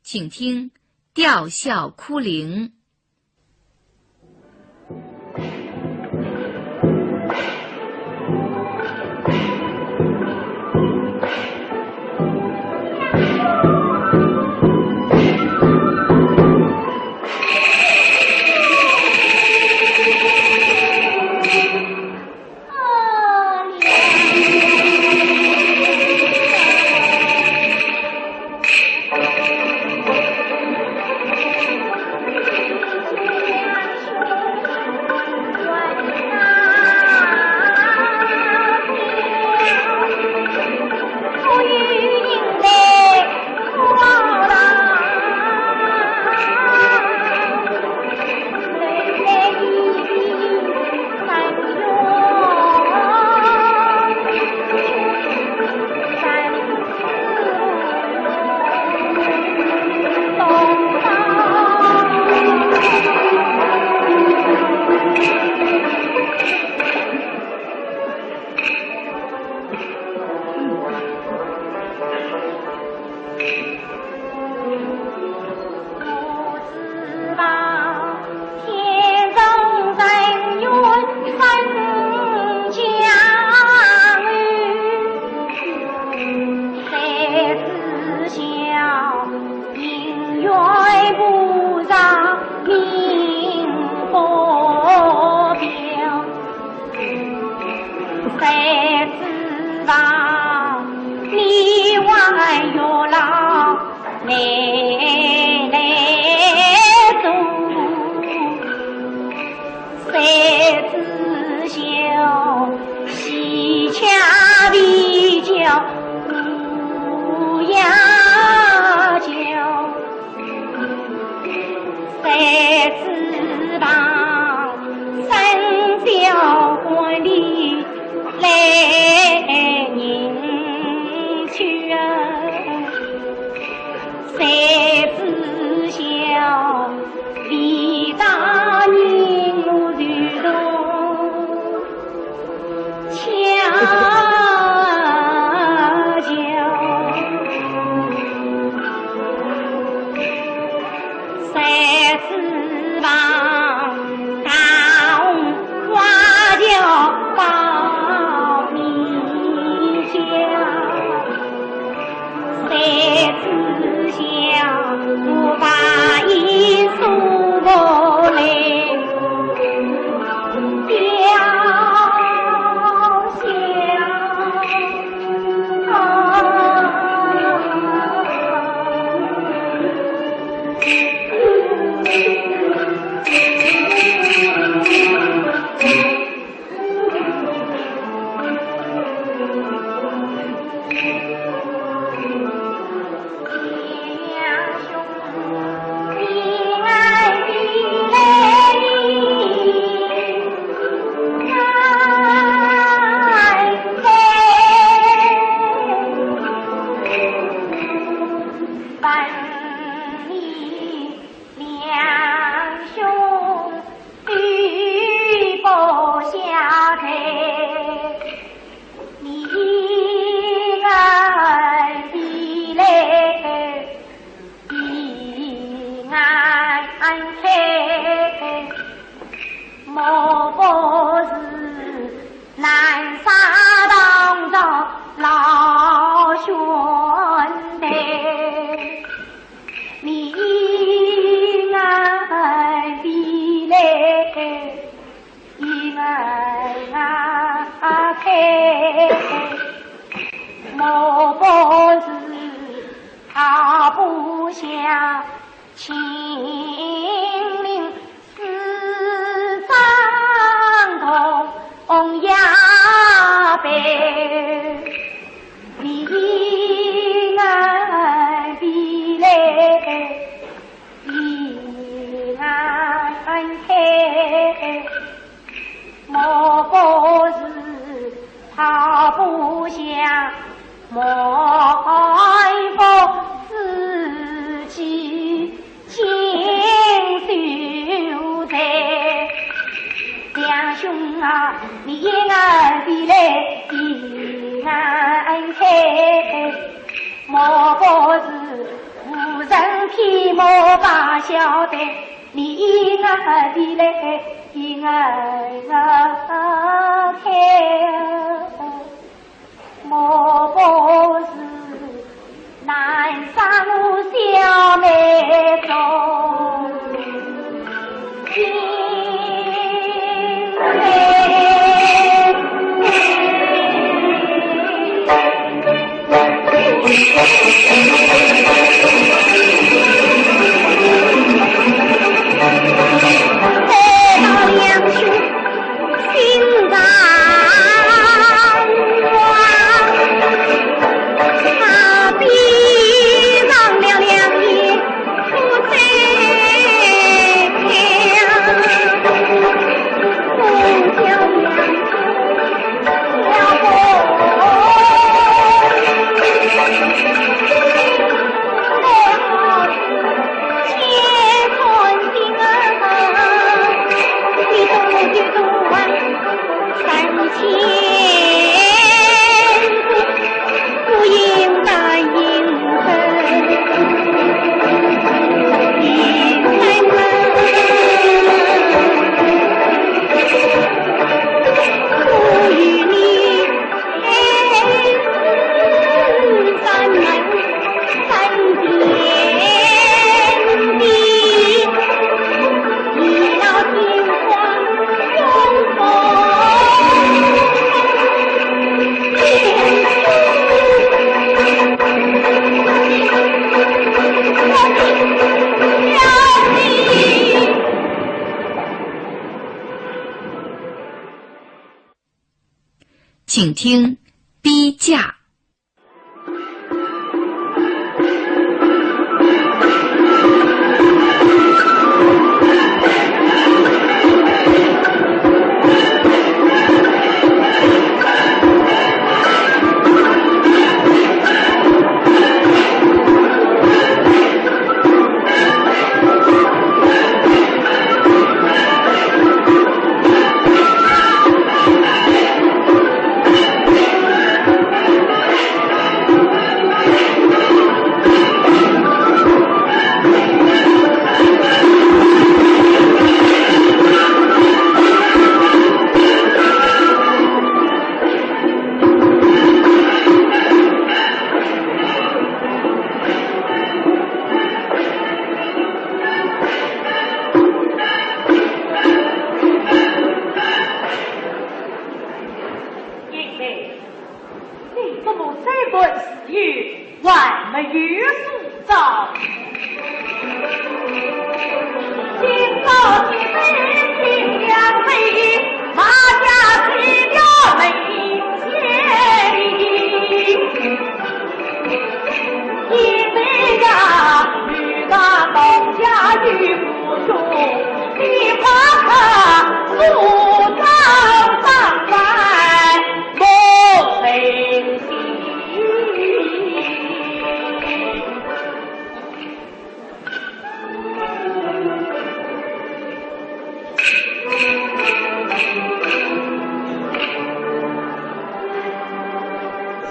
请听《吊孝哭灵》。谁知道你还有老来来做，谁知晓西厢的叫不要叫。 谁知道沈小官的来人去啊？谁知晓李大人我如同 恰巧，谁知道大红花轿报名叫。 谁知晓我把一束落泪掉下。请听《逼嫁》。因为你怎么这般自由，还没有梳妆？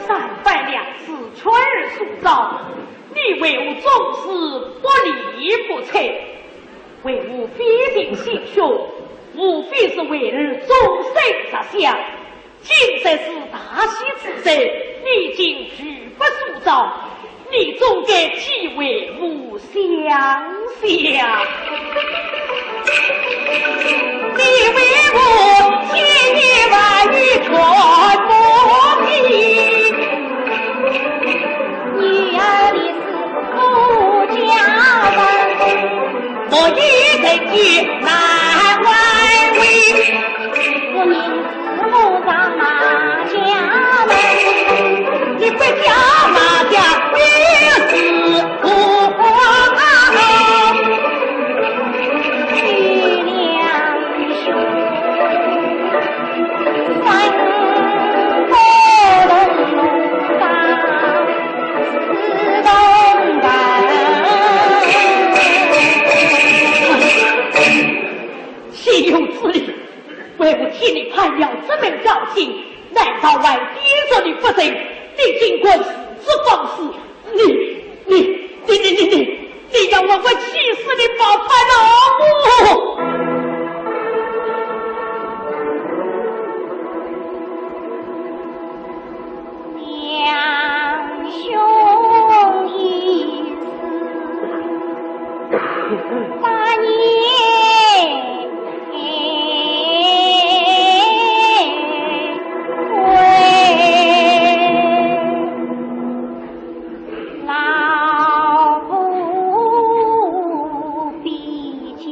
三番两次劝儿梳妆，你为何总是不理不睬？为父费尽心血，无非是为儿终身着想。 今日是大喜之日，你竟拒不梳妆，你总该替为父想想。你为父千言万语劝不听，女儿的事可家人，我一人句难挽回。 我明知我上马家门，你不叫马家也是不好。徐良兄，三个人路上是同伴。岂有此理！ 为父替你攀了这门高亲，难道还抵着你不成？你竟敢如此放肆！你，你，你，你，你，你，你要为我气死你吧，潘老母！两兄一死，三年 老夫必将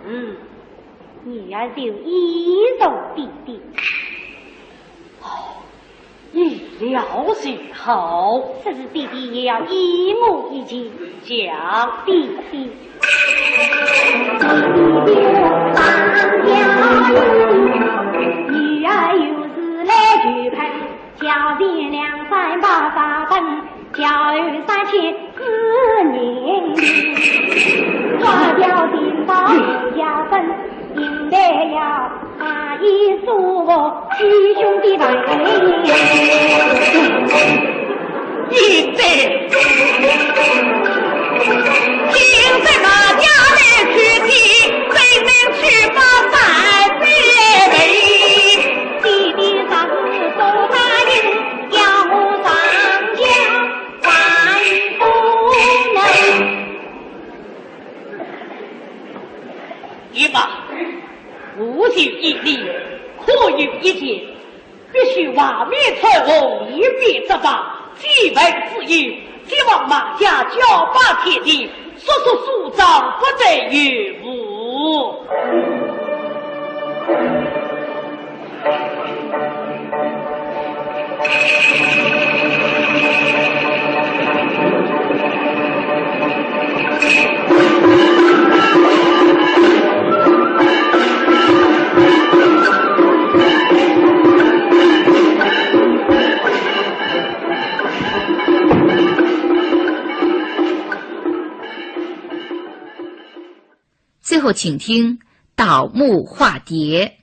嗯，女儿就依从爹爹。哦，依了就好。此事爹爹也要依我意见。讲。爹爹。女儿有事来求陪， 交钱两三百发本，交二三千四银钿，花轿钱到五家分，银钿要把一数我弟兄的饭。银钿，今日大家来取钱，谁能去把三百倍？ 弟弟若是不答应，要我上吊还不能。也罢，无需一礼，可有一件，必须外面彩虹，里边结疤，既文自由，希望马家交把天地，速速收账，不得延误。 最后，请听倒木化蝶。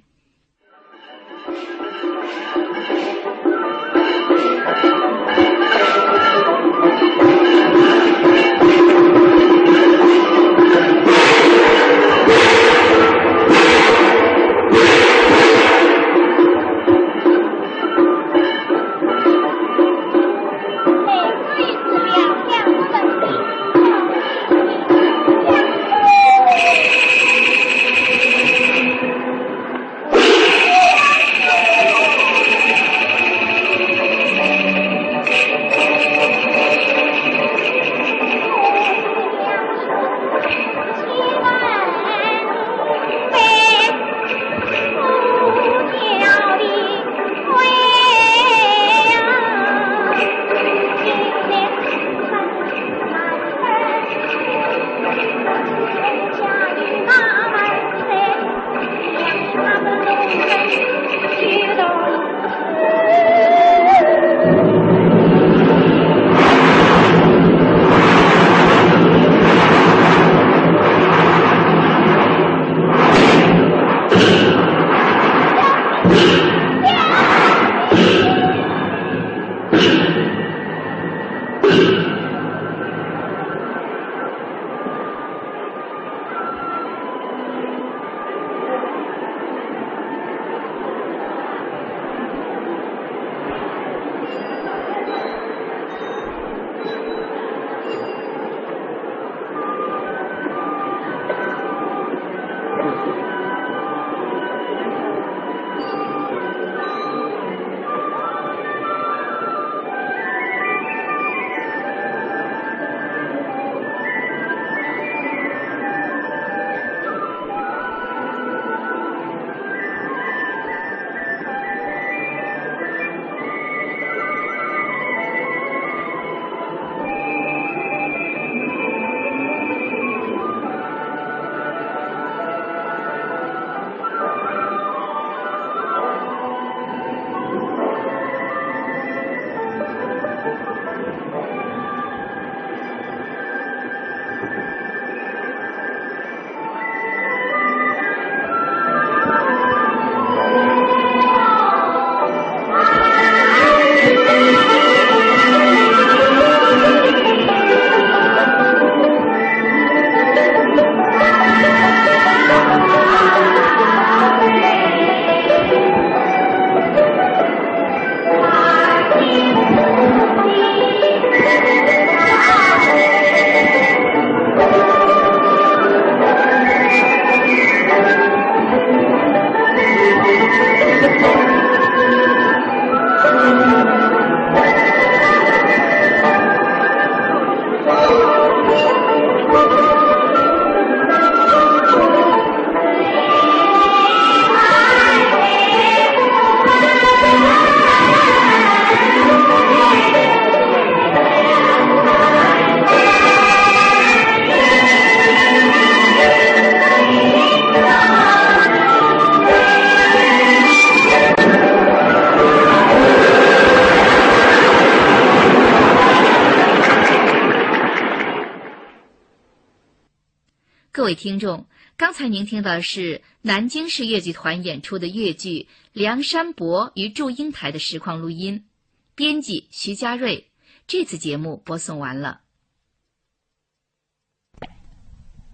位听众，刚才您听到的是南京市越剧团演出的越剧《梁山伯与祝英台》的实况录音，编辑徐佳瑞。这次节目播送完了。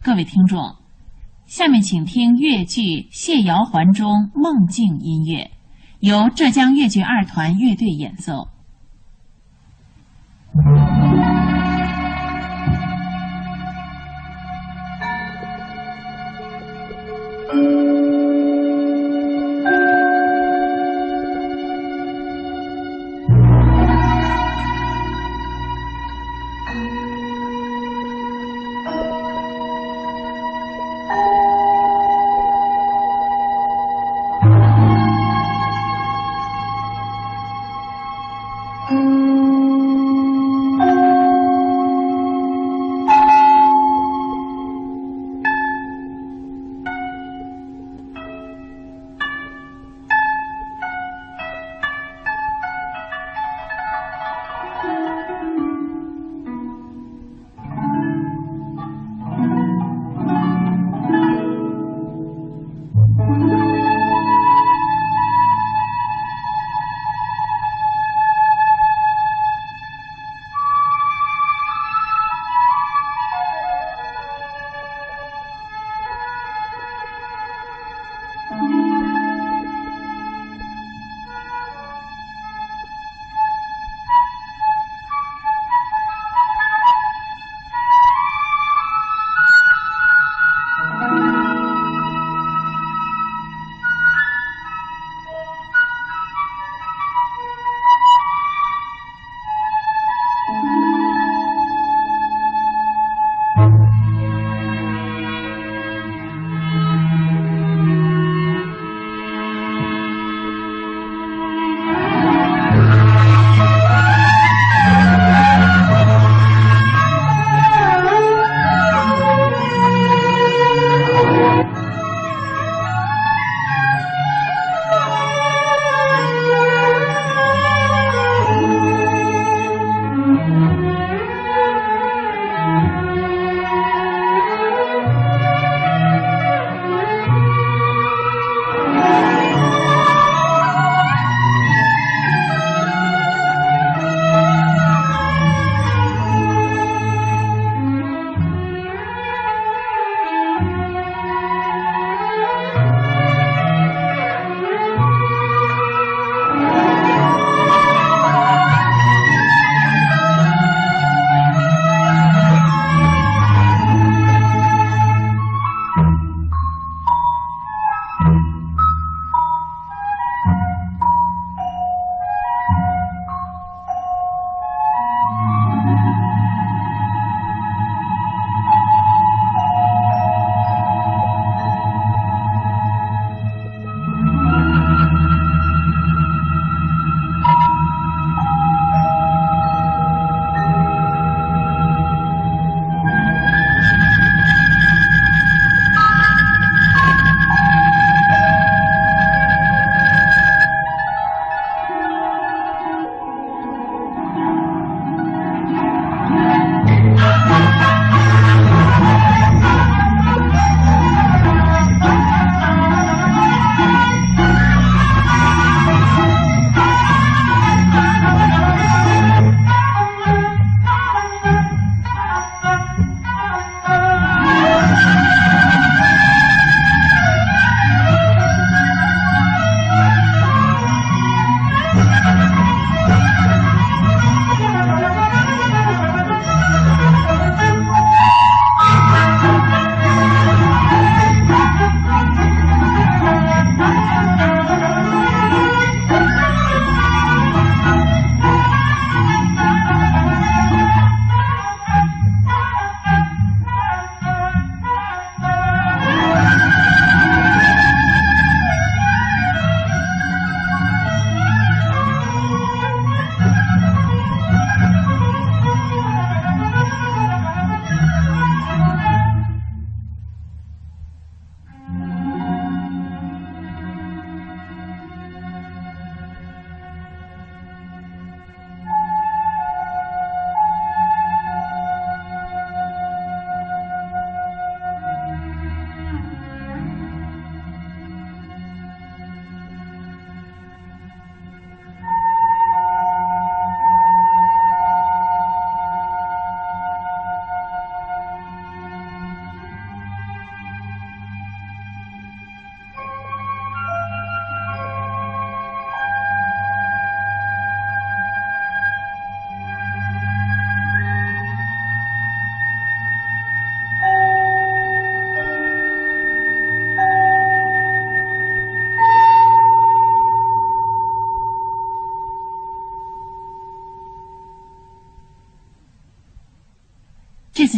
各位听众，下面请听越剧《谢瑶还》中梦境音乐，由浙江越剧二团乐队演奏。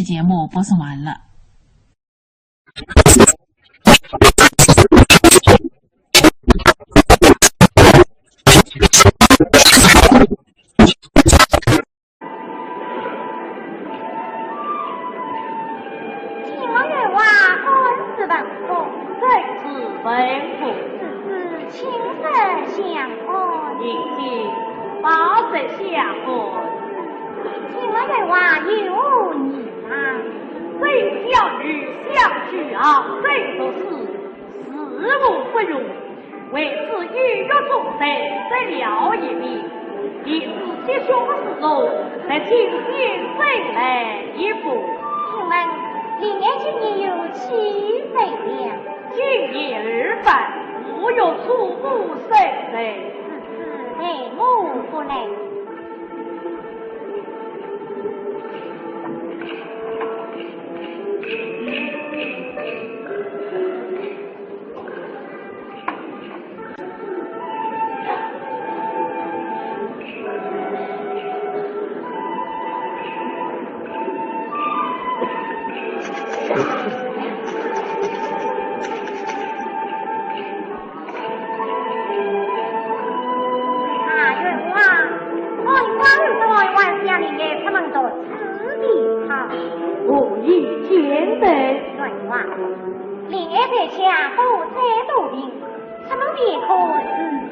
节目播送完了。请问员外，官司问何？正是问何。此事请入下官。请进，保入下官。请问员外有何疑难？这小女想去杭州读书， 是我不容，为此一月中才得了一名，一时急需之中，才请先生来一步。请问令爱今年有几岁了？今年二半，五月初五生日。如此，待我过来。 啊，员外，我与官人说，员外想令爱出门读书的好。何以见得？员外，令爱在家多灾多病，出门便可是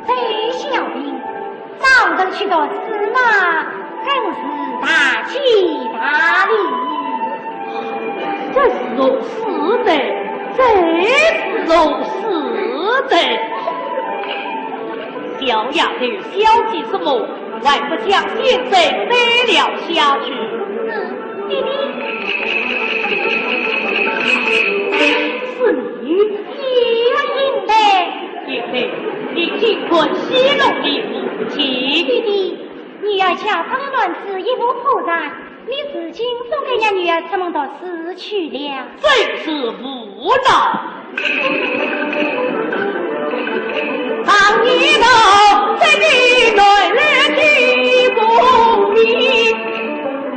灾小病，到城去读书嘛，更是大吉大利。这是如此的，这是如此的。 小丫头，小计什么？还不将先生带了下去。是，爹爹。是你？你要应对。应对，你竟敢戏弄你父亲。爹爹，女儿家中的乱子一无破绽， 你如今总该让女儿出门读书去了。真是无奈。当年的这个男儿的功名，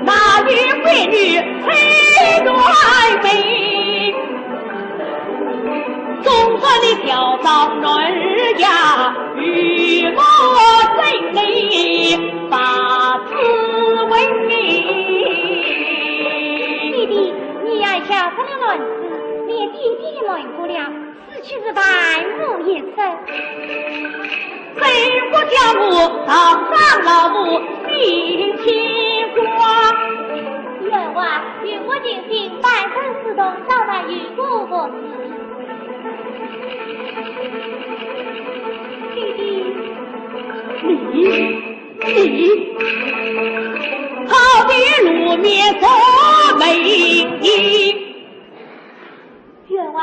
哪有闺女配男配？ 总说你小少男儿呀，与我争你把子问你。爹爹，女儿家中的乱子，连爹爹也瞒不了，此去是万无一失。谁不叫我上山老母心牵挂？员外，与我定心，半生死中，早晚与我服侍。 你，你，好的路面做媒。员外，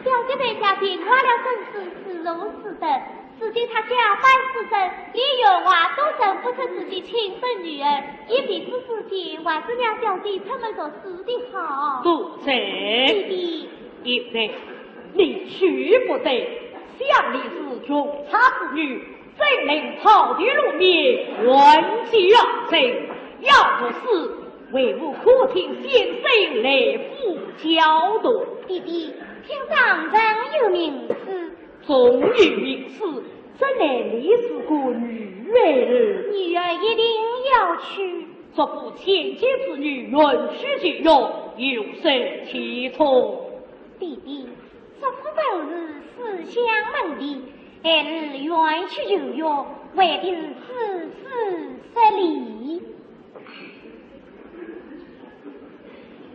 小姐在家病坏了身子，是如此的。如今她假扮时辰，连员外都认不出自己亲生女儿，一病之时间，还是让小姐出门读书的好。多谢。爹爹。 现在你去不得，想你是穷差之女，怎能抛头露面，冤家啊？要不是为父可请先生来府交代。爹爹，请上人有明示。纵有明示，怎奈你是个女儿？女儿一定要去。 祝福千金之女，愿去就愿，有失其从。爹爹，祝福本是书香门第，孩儿愿去就愿，为的是子子失礼。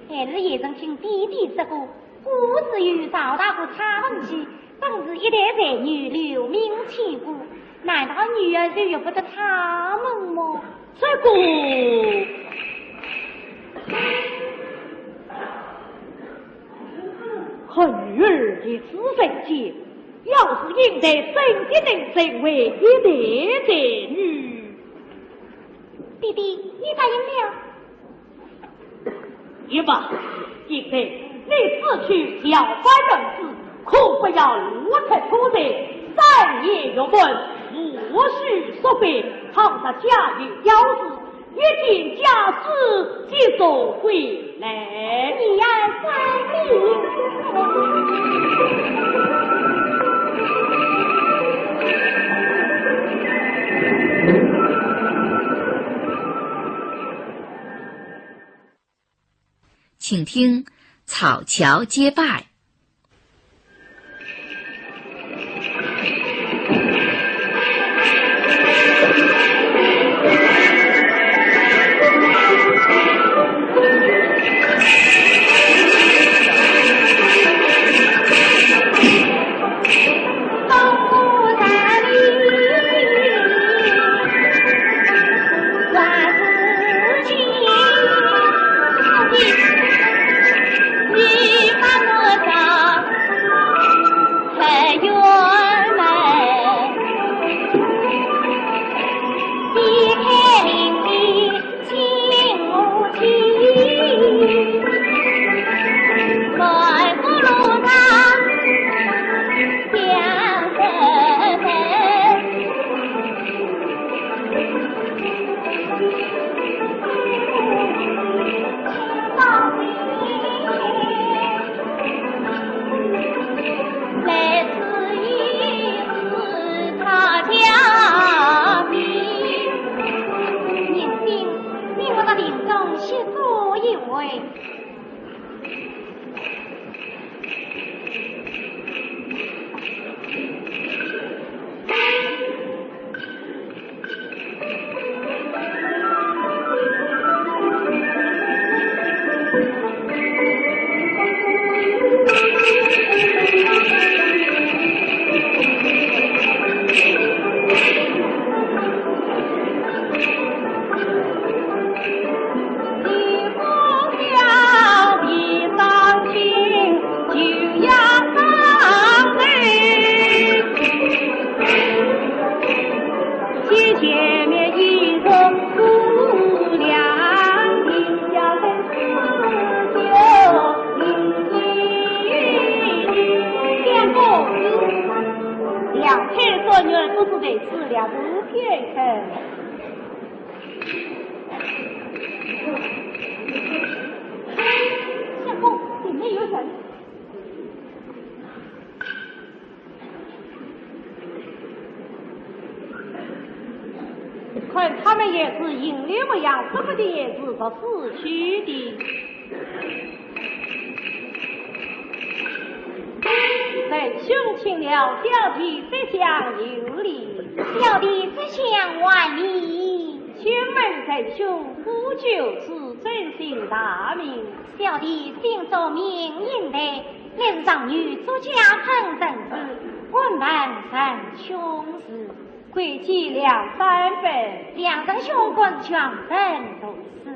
孩儿也曾听爹爹说过，古时有赵大夫蔡文姬， 本是一代才女，留名千古，难道女儿就遇不得他们么？这个，和女儿一时人间，要是应对，怎的能成为一代才女？爹爹，你答应了？ 也罢，应对，你此去小班人子，可不要露出初罪，三年入门，无需束缚，倘若家有要事，一件家私即送回来。你呀，三弟。请听草桥接拜。相公，里面有人。看他们也是饮了不样，说不定也是不识趣的。 仁兄请了，小弟这厢有礼。小弟这厢还礼。请问仁兄，何居士尊姓大名？小弟姓祝，名应台，历任状元、作家、评弹，官拜仁兄处。 贵贱两三分？两人兄官相同读书。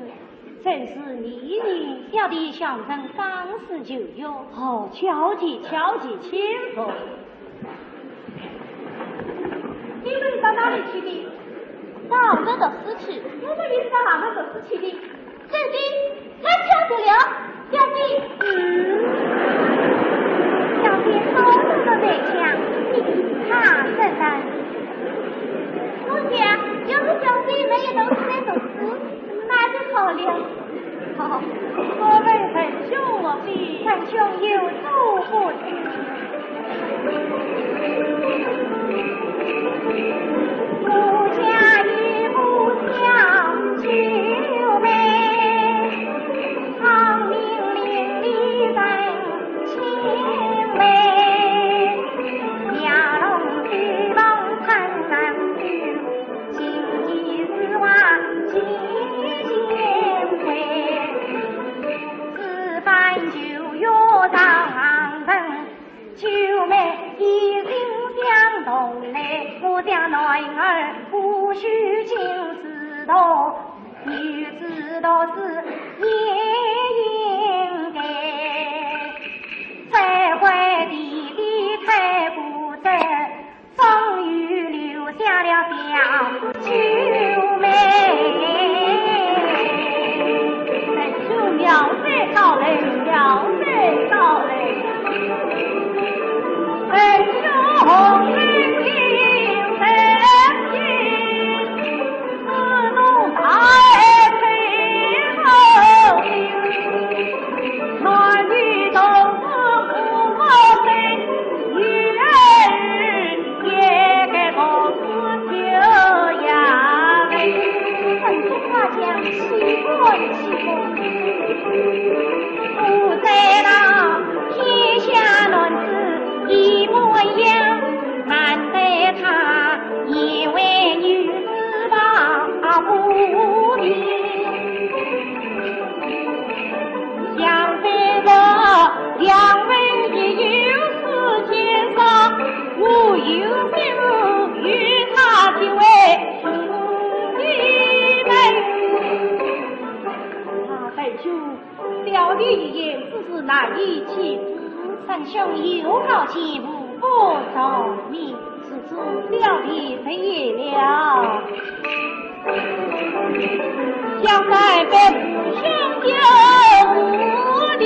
正是你呢？小弟相承方氏旧约。哦，巧姐，巧姐，请坐。你们到哪里去的？到杭州读书去。我说你是到杭州读书去的。 小姐，他跳走了。小姐，嗯，小姐好好的在想，你比他更难。我想，要是小姐没有同时在读书，那就好了。好，我们仁兄我弟，仁兄有所不知。 仁兄妙才高人，妙才高人。一言之事难以启齿，丞相有告前部，不从命。是，是，小弟承言了。江山本无兄弟，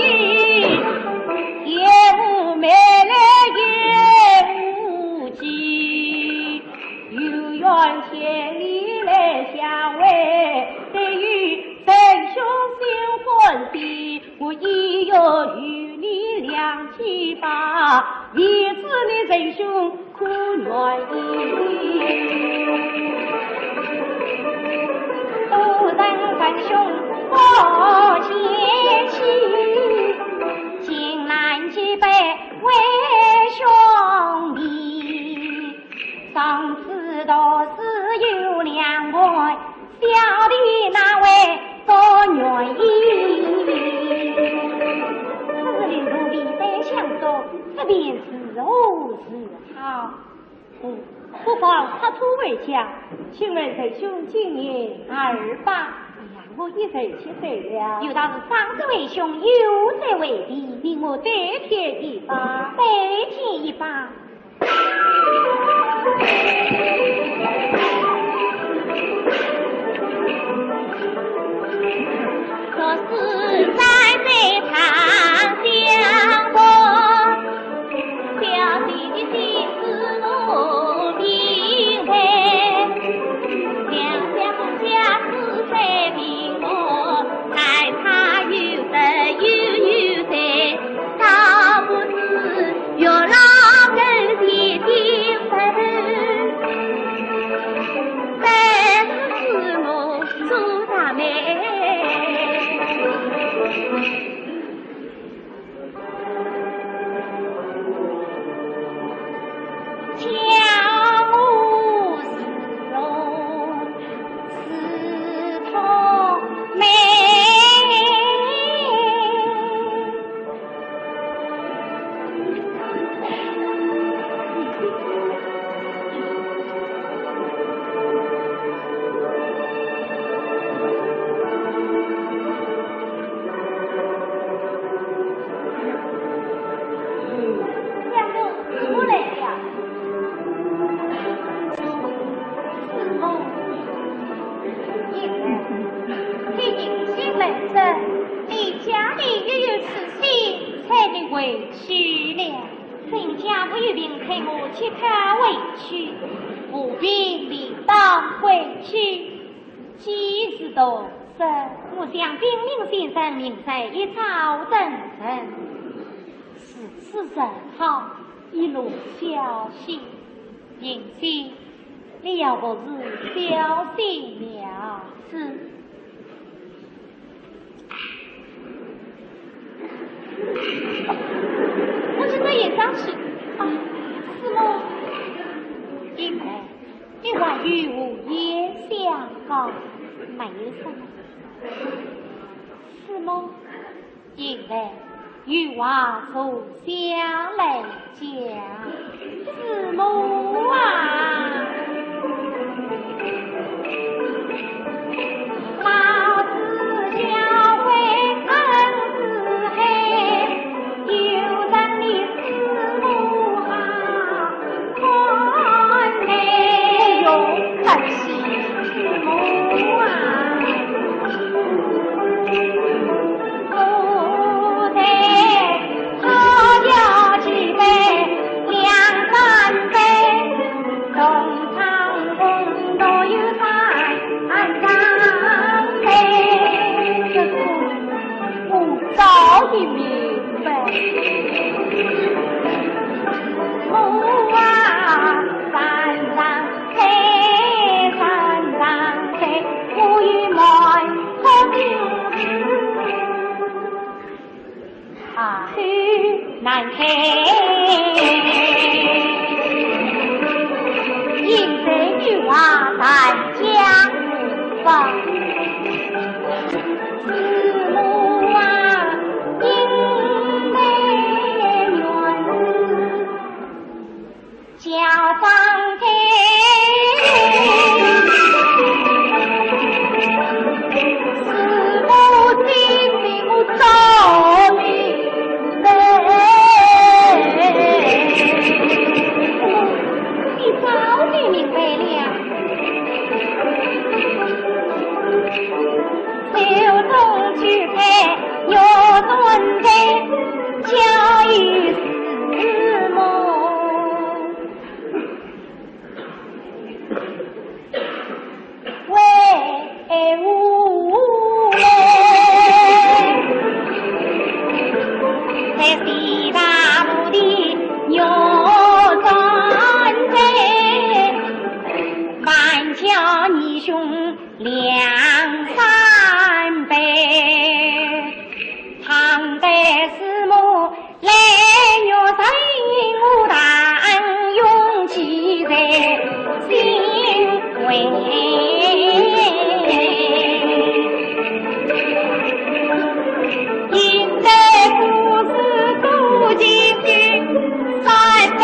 也无妹来也无妻。 有缘千里来相会，但愿弟兄心欢喜，我意欲与你两栖吧，未知你弟兄可愿意？不曾弟兄不嫌弃，情难几百为兄弟。 上次道是有两位，小弟哪位不愿意？此事令人未曾想到，这便如何是好？嗯，不妨拆土为家，请问弟兄进言二吧。哎呀，我一时气醉了。有道是上至为兄，有罪为弟。命我代天一拜。代天一拜。 你家里又有此事，才能回去了。人家不由命催我替他回去，我便理当回去。既是如此，我想禀明先生，明日一早登城。如此甚好，一路小心。 云溪，你要服侍小心了。是。我现在也想去。啊，师母。云溪，你还有无言相告？没有什么。师母。 因为有话坐下来讲。师母啊，老子教诲恩师hei，有人你师母好看待。哎呦，感谢师母啊。 这个我早已明白。啊，难看。因为女儿在江上，师母啊，因为女儿 叫张飞，师母，请你我走。梁山伯，唐代师母来玉山，我当永记在心怀。现在故事多情情，山伯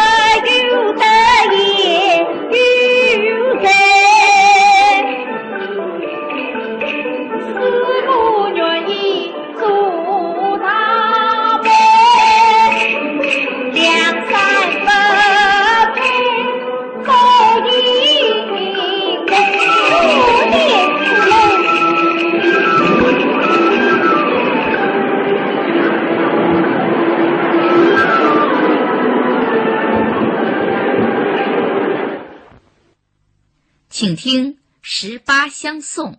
有德也有才。 师母愿意做大媒，梁山伯配做一对。请听《十八相送》。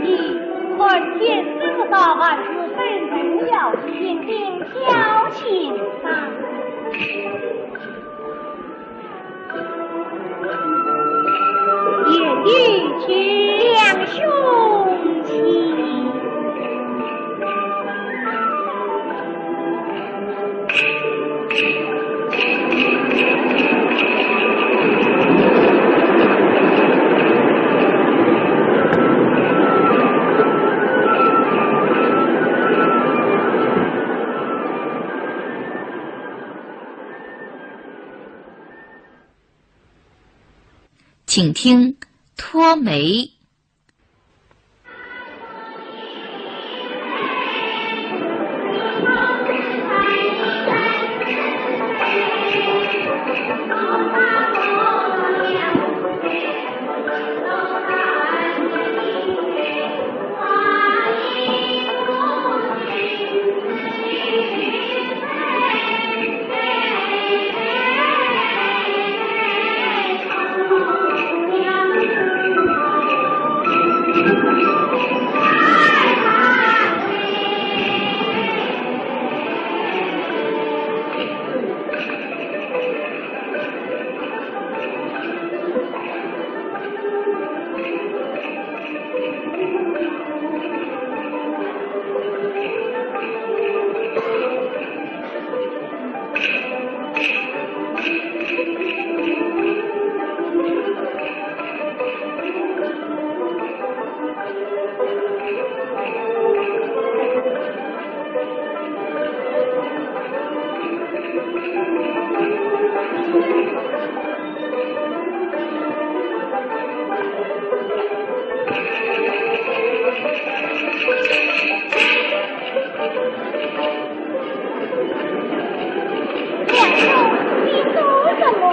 你看天师不到，还是本人要，请听小仙吧。 也有请兄弟。 请听《托媒》。梁兄，你做什么？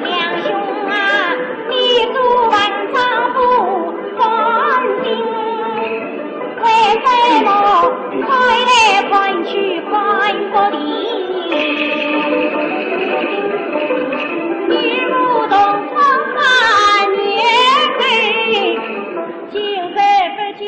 梁兄啊，你做文章不关心，为什么看来看去看不停？你我同窗三年，今日不见。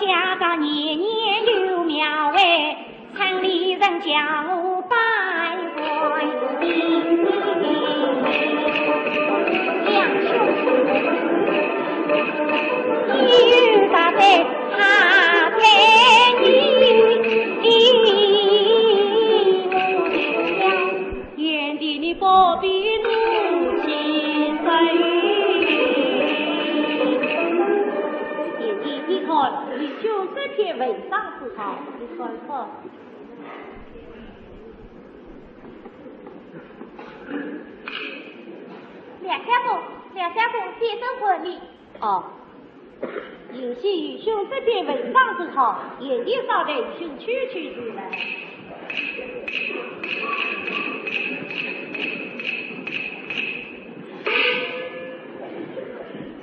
家家年年有庙会，城里人叫我拜观音。两兄弟，有大德他陪你。贤弟，你不必怒气生。贤弟，你看，愚兄这篇文章是好，你看看。梁相公，梁相公，先生唤你。 哦，贤弟愚兄这篇文章是好，贤弟稍待愚兄去去就来。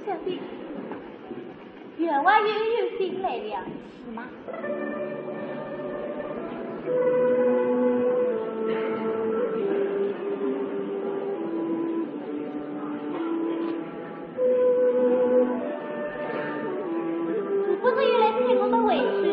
小姐，员外又有信来了。 是吗？你不是又来催我们回去？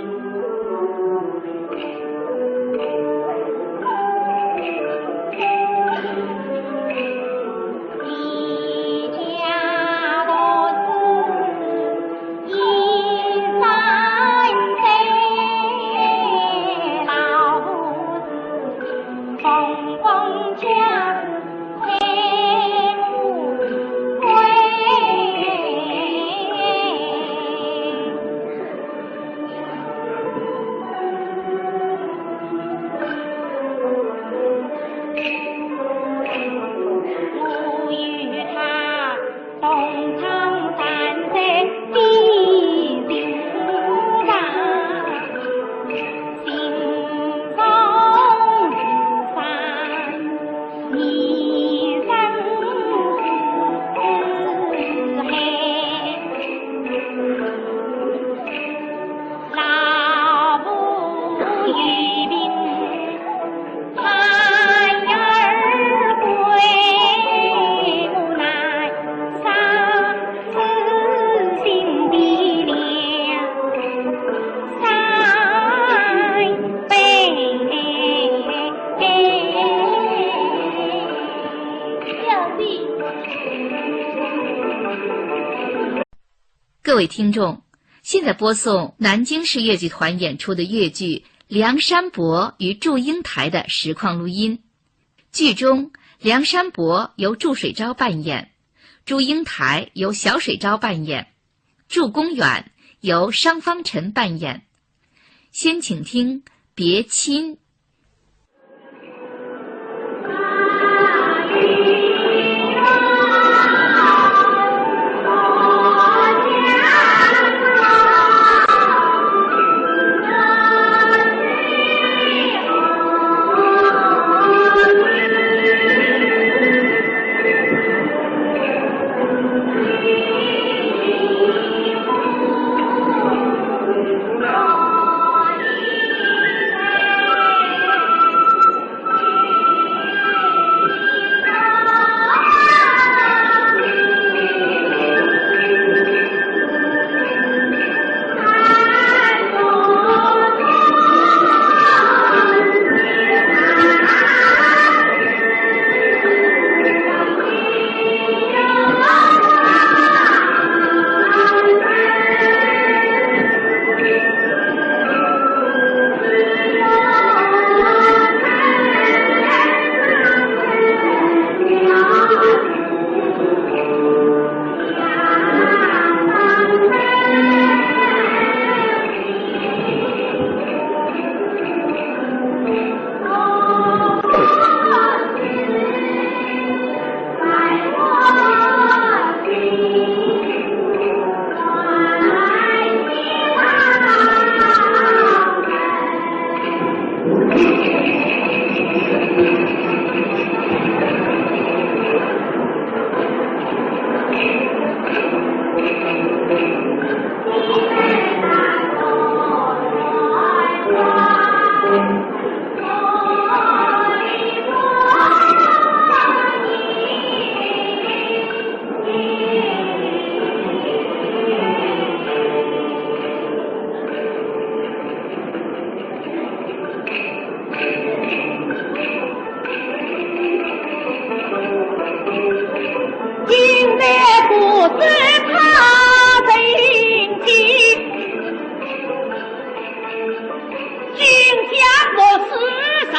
各位听众，现在播送南京市越剧团演出的越剧《梁山伯与祝英台》的实况录音。剧中，梁山伯由祝水昭扮演，祝英台由小水昭扮演，祝公远由商方辰扮演。先请听《别亲》。今来不知他人迹，今将我世上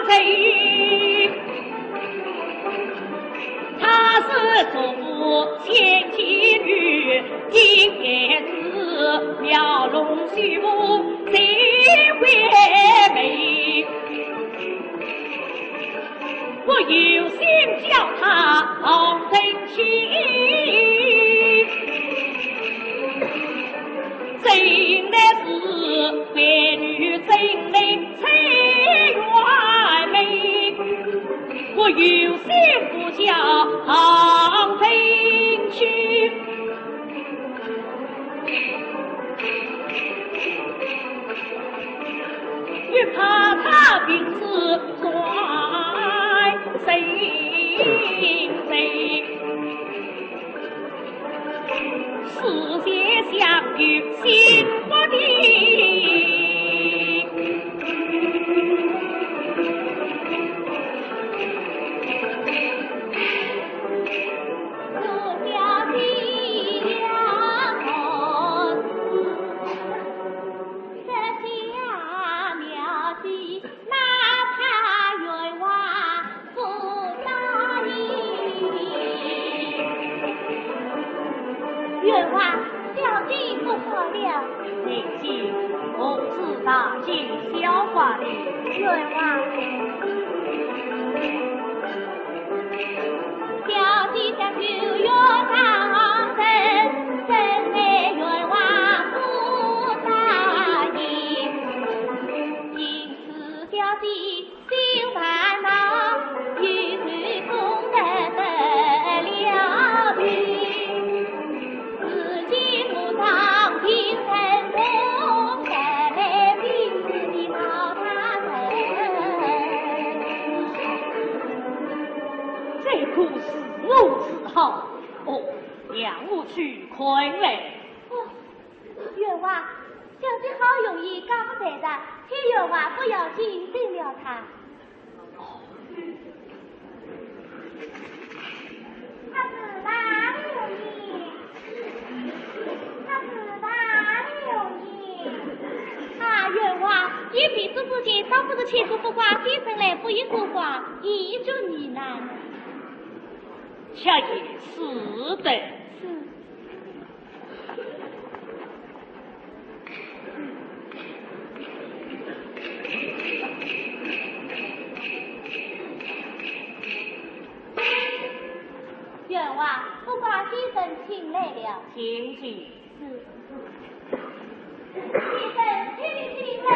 谁？他是祖先妻女，今改是描龙许母，谁会美？ 我有心叫他好成亲，真乃是美女真美才完美，我有心不叫好成亲。 越怕他病死在深圳，世间相遇心不定。 冤枉，小姐不好了。你是何事大惊小怪的？冤枉。 小姐想救冤上身，怎奈冤枉不答应。因此小姐心烦恼，一时功德得了病。如今路上病人多，带来病死的老大人。这可是 如此好，哦，让我去看来。哦，冤枉，小姐好容易刚才的，请冤枉不要紧，等了他。哦。他是哪里有意？他是哪里有意？啊，冤枉，一比之之间，倒不如请个不挂先生来卜一卜卦，以助你呢。 却也是的。是。冤枉，不挂先生请来了。请进。 是。先生，请进来。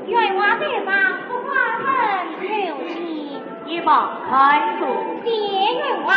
冤枉在上，不挂人。有请。一旁看着。谢冤枉。